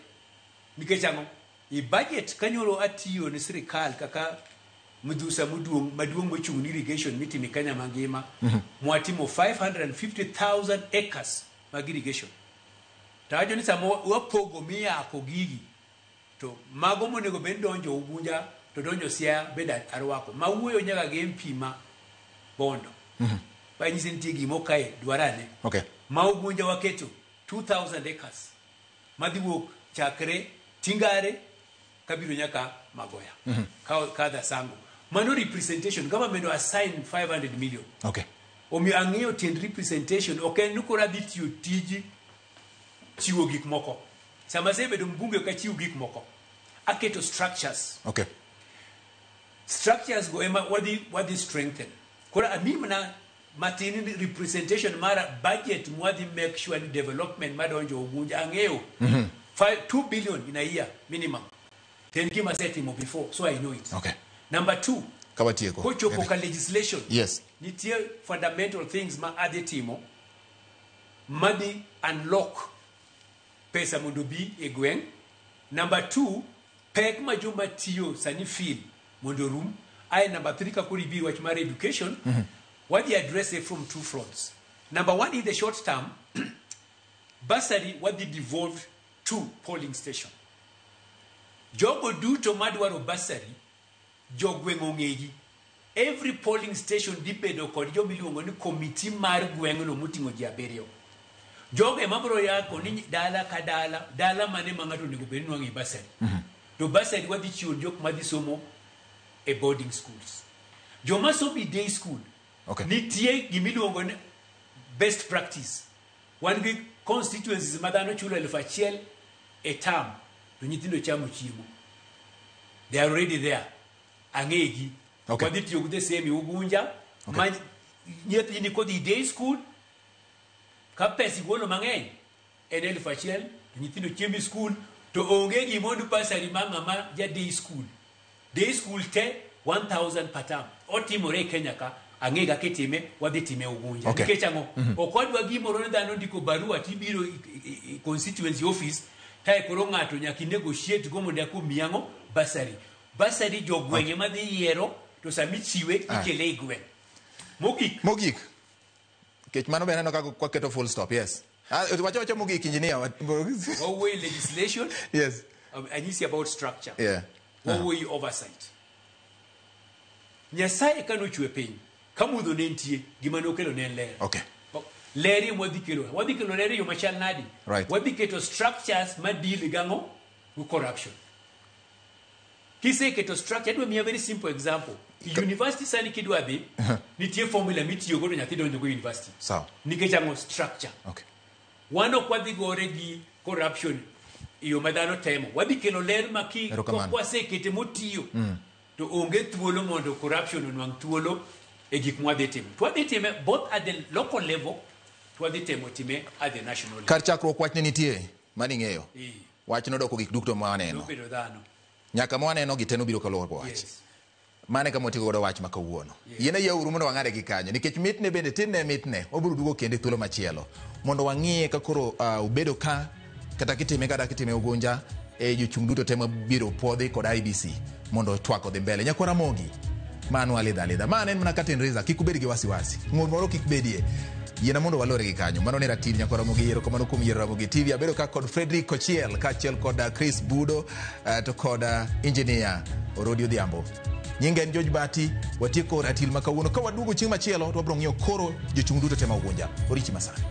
Nikech ang'o? I budget kanyoro atiyo ne sirikal kaka midhusa maduong' maduong' mochung' ni irrigation mitimo e Kenya mangima, mwatimo 550,000 acres mag irrigation. To awacho ni sama wapogo miyako gigi, to mago monego bed ni donjo Ugunja to donjo Siaya bende arwako. Mawuoyo nyaka gi MP ma Bondo. Wanyise nitie gimo kae dwarane. Ma Ugunja waketo 2000 acres madhi wuok chakre Tingare kabiro nyaka Magoya. Kadha Sango. Mano representation, government assign 500 million. Omiyo ang'eyo tiend representation, ok en ni koro adhi tiyo tij chiwo gik moko. Sama asebedo mbunge ok achiw gik moko. Aketo structures. Structures go ema wadhi strengthen. Koro amiyi mana matin ni representation mara budget mwadhi make sure ni development madonjo Ugunja ang'eyo. 2 billion in a year minimum. To en gima asetimo before, so I know it. Number 2, Kawatieko. kochopo ka legislation, nitie fundamental things ma adhi timo madhi unlock pesa mondo bi e gweng'. Number 2, pek ma joma tiyo sani feel mondo rum. Ae number 3, ka koro ibi wach mar education, wadhi address it from two fronts. Number 1, in the short term, bursary wadhi devolved to polling station. Jogo duto madwaro bursary, jogweng' ong'egi. Every polling station dhi bedo kod joma iluongo ni committee mar gweng'no moting'o ji 7. Jogo ema biro yako ni dala ka dala, dala mane ma ng'ato onego bed ni nwang'e bursary. To bursary wadhi chiwo jok madhi somo e boarding schools. Joma somo e day school, nitie gimiluongo ni best practice. Wan gi constituencies ma dhano chulo 1000 e term, to nyithindo chamo chiemo. They are already there. Ang'egi. Wadhi tiyo gi the same Ugunja. Ma nyathini kodhi day school, ka pesa igolo mang'eny, en 1000, to nyithindo chiemo e school, to onge gimondo bursary ma ng'ama ja day school. Day school te 1000 per term. Otimore e Kenya ka, ang'e kaka itime, wadhi time Ugunja. Nikech ang'o? Ok wadwa gimoro ni dhano ndiko barua tibiro i constituency office, kae koro ng'ato nyaka i negotiate go mondo eka omiyi ang'o? Bursary. Bursary jogweng' ema dhi yiero, to sama ichiwe ikele e gweng'. Mogik. Mogik. Nikech mano be aneno ka waketo full stop, yes. Wacho wacho mogik, engineer. Wawuoyo legislation. Anyisi about structure. Wawuoyo oversight. Nyasaye kanochwe piny, ka mudho ne nitie, gima nokelo ne en ler. Ler ema wadhi kelo. Wadhi kelo ler e yo machal nadi? Wadhi keto structures ma deal gi ang'o? Gi corruption. Kiseketo structure, adwa miya very simple example. University sani kidwa dhi, nitie formula mitiyo go to nyathi donjo go university. Sawa. Nikech ang'o? Structure. Wan ok wadhi gore gi corruption e yo ma dhano temo. Wadhi kelo ler ma ki kwasekete motiyo, to onge thuolo mondo corruption onwang' thuolo e gik mwadhi timo. To wadhi time both at the local level, to wadhi temo time at the national level. Kar chakruok wach ne nitie, mano ing'eyo. Wach nodoko gik duto ma waneno. Nobedo dhano. Nyaka ma waneno gi te nobiro kaluwore kod wach. Mano e kama watieko godo wach ma kawuono. Yien ayieuru mondo wang'ade gi kanyo nikech mitne bende tinne mitne wabiro duogo kendo e thuolo machielo mondo wang'iye ka koro ubedo ka kata kitime kata kitime Ugunja e jochung' duto te mabiro puodhi kod IBC mondo twak odhi mbele. Nyakwar Ramogi, mano alidha alidha. Ma en mana curtain raiser, kik ubed gi wasiwasi. Ng'ur moro kik bedie. Yiena mondo walore gi kanyo. Mano ne ratil Nyakwar Ramogi, erokamano kuom yiero Ramogi TV. Abedo ka kod Frederick Kochiel kaachiel kod Chris Budo to kod engineer Orodi Odhiambo. Nyinga en George Bati, watieko ratil ma kawuono. Ka waduogo chieng' machielo to wabiro ng'iyo koro jochung' duto te ma Ugunja. Orichi masani.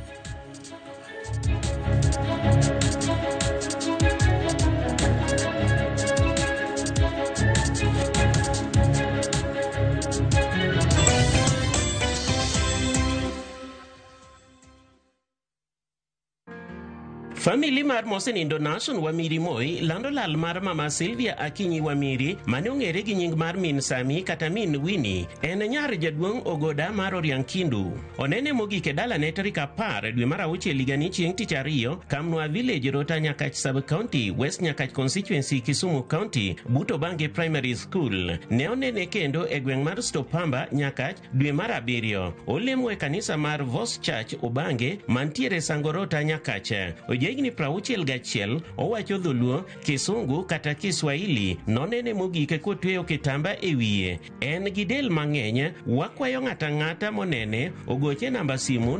Famili mar mosenindo Nason Wamiri Moi lando lal mar mama Sylvia Akinyi Wamiri mane ong'ere gi nying mar Min Sami kata Min Winnie. En nyar jaduong' Ogoda mar Oriang Kindu. Onene mogik e dalane tarik 10 dwe mar 6 higani chieng' tich ariyo, Kamnwa Village, Rota Nyakach Sub-County, West Nyakach Constituency, Kisumu County, but Obange Primary School. Ne onene kendo e gweng' mar Stopamba, Nyakach, dwe mar 7. Olemo e kanisa mar Vos Church Obange mantiere Sangorota, Nyakach. Jahigni 61, owacho dholuo, kisungu kata Kiswahili. Nonene mogik kotweyo kitamba e wiye. En gi del mang'eny, wakwayo ng'ato ang'ata monene ogoche namba simu.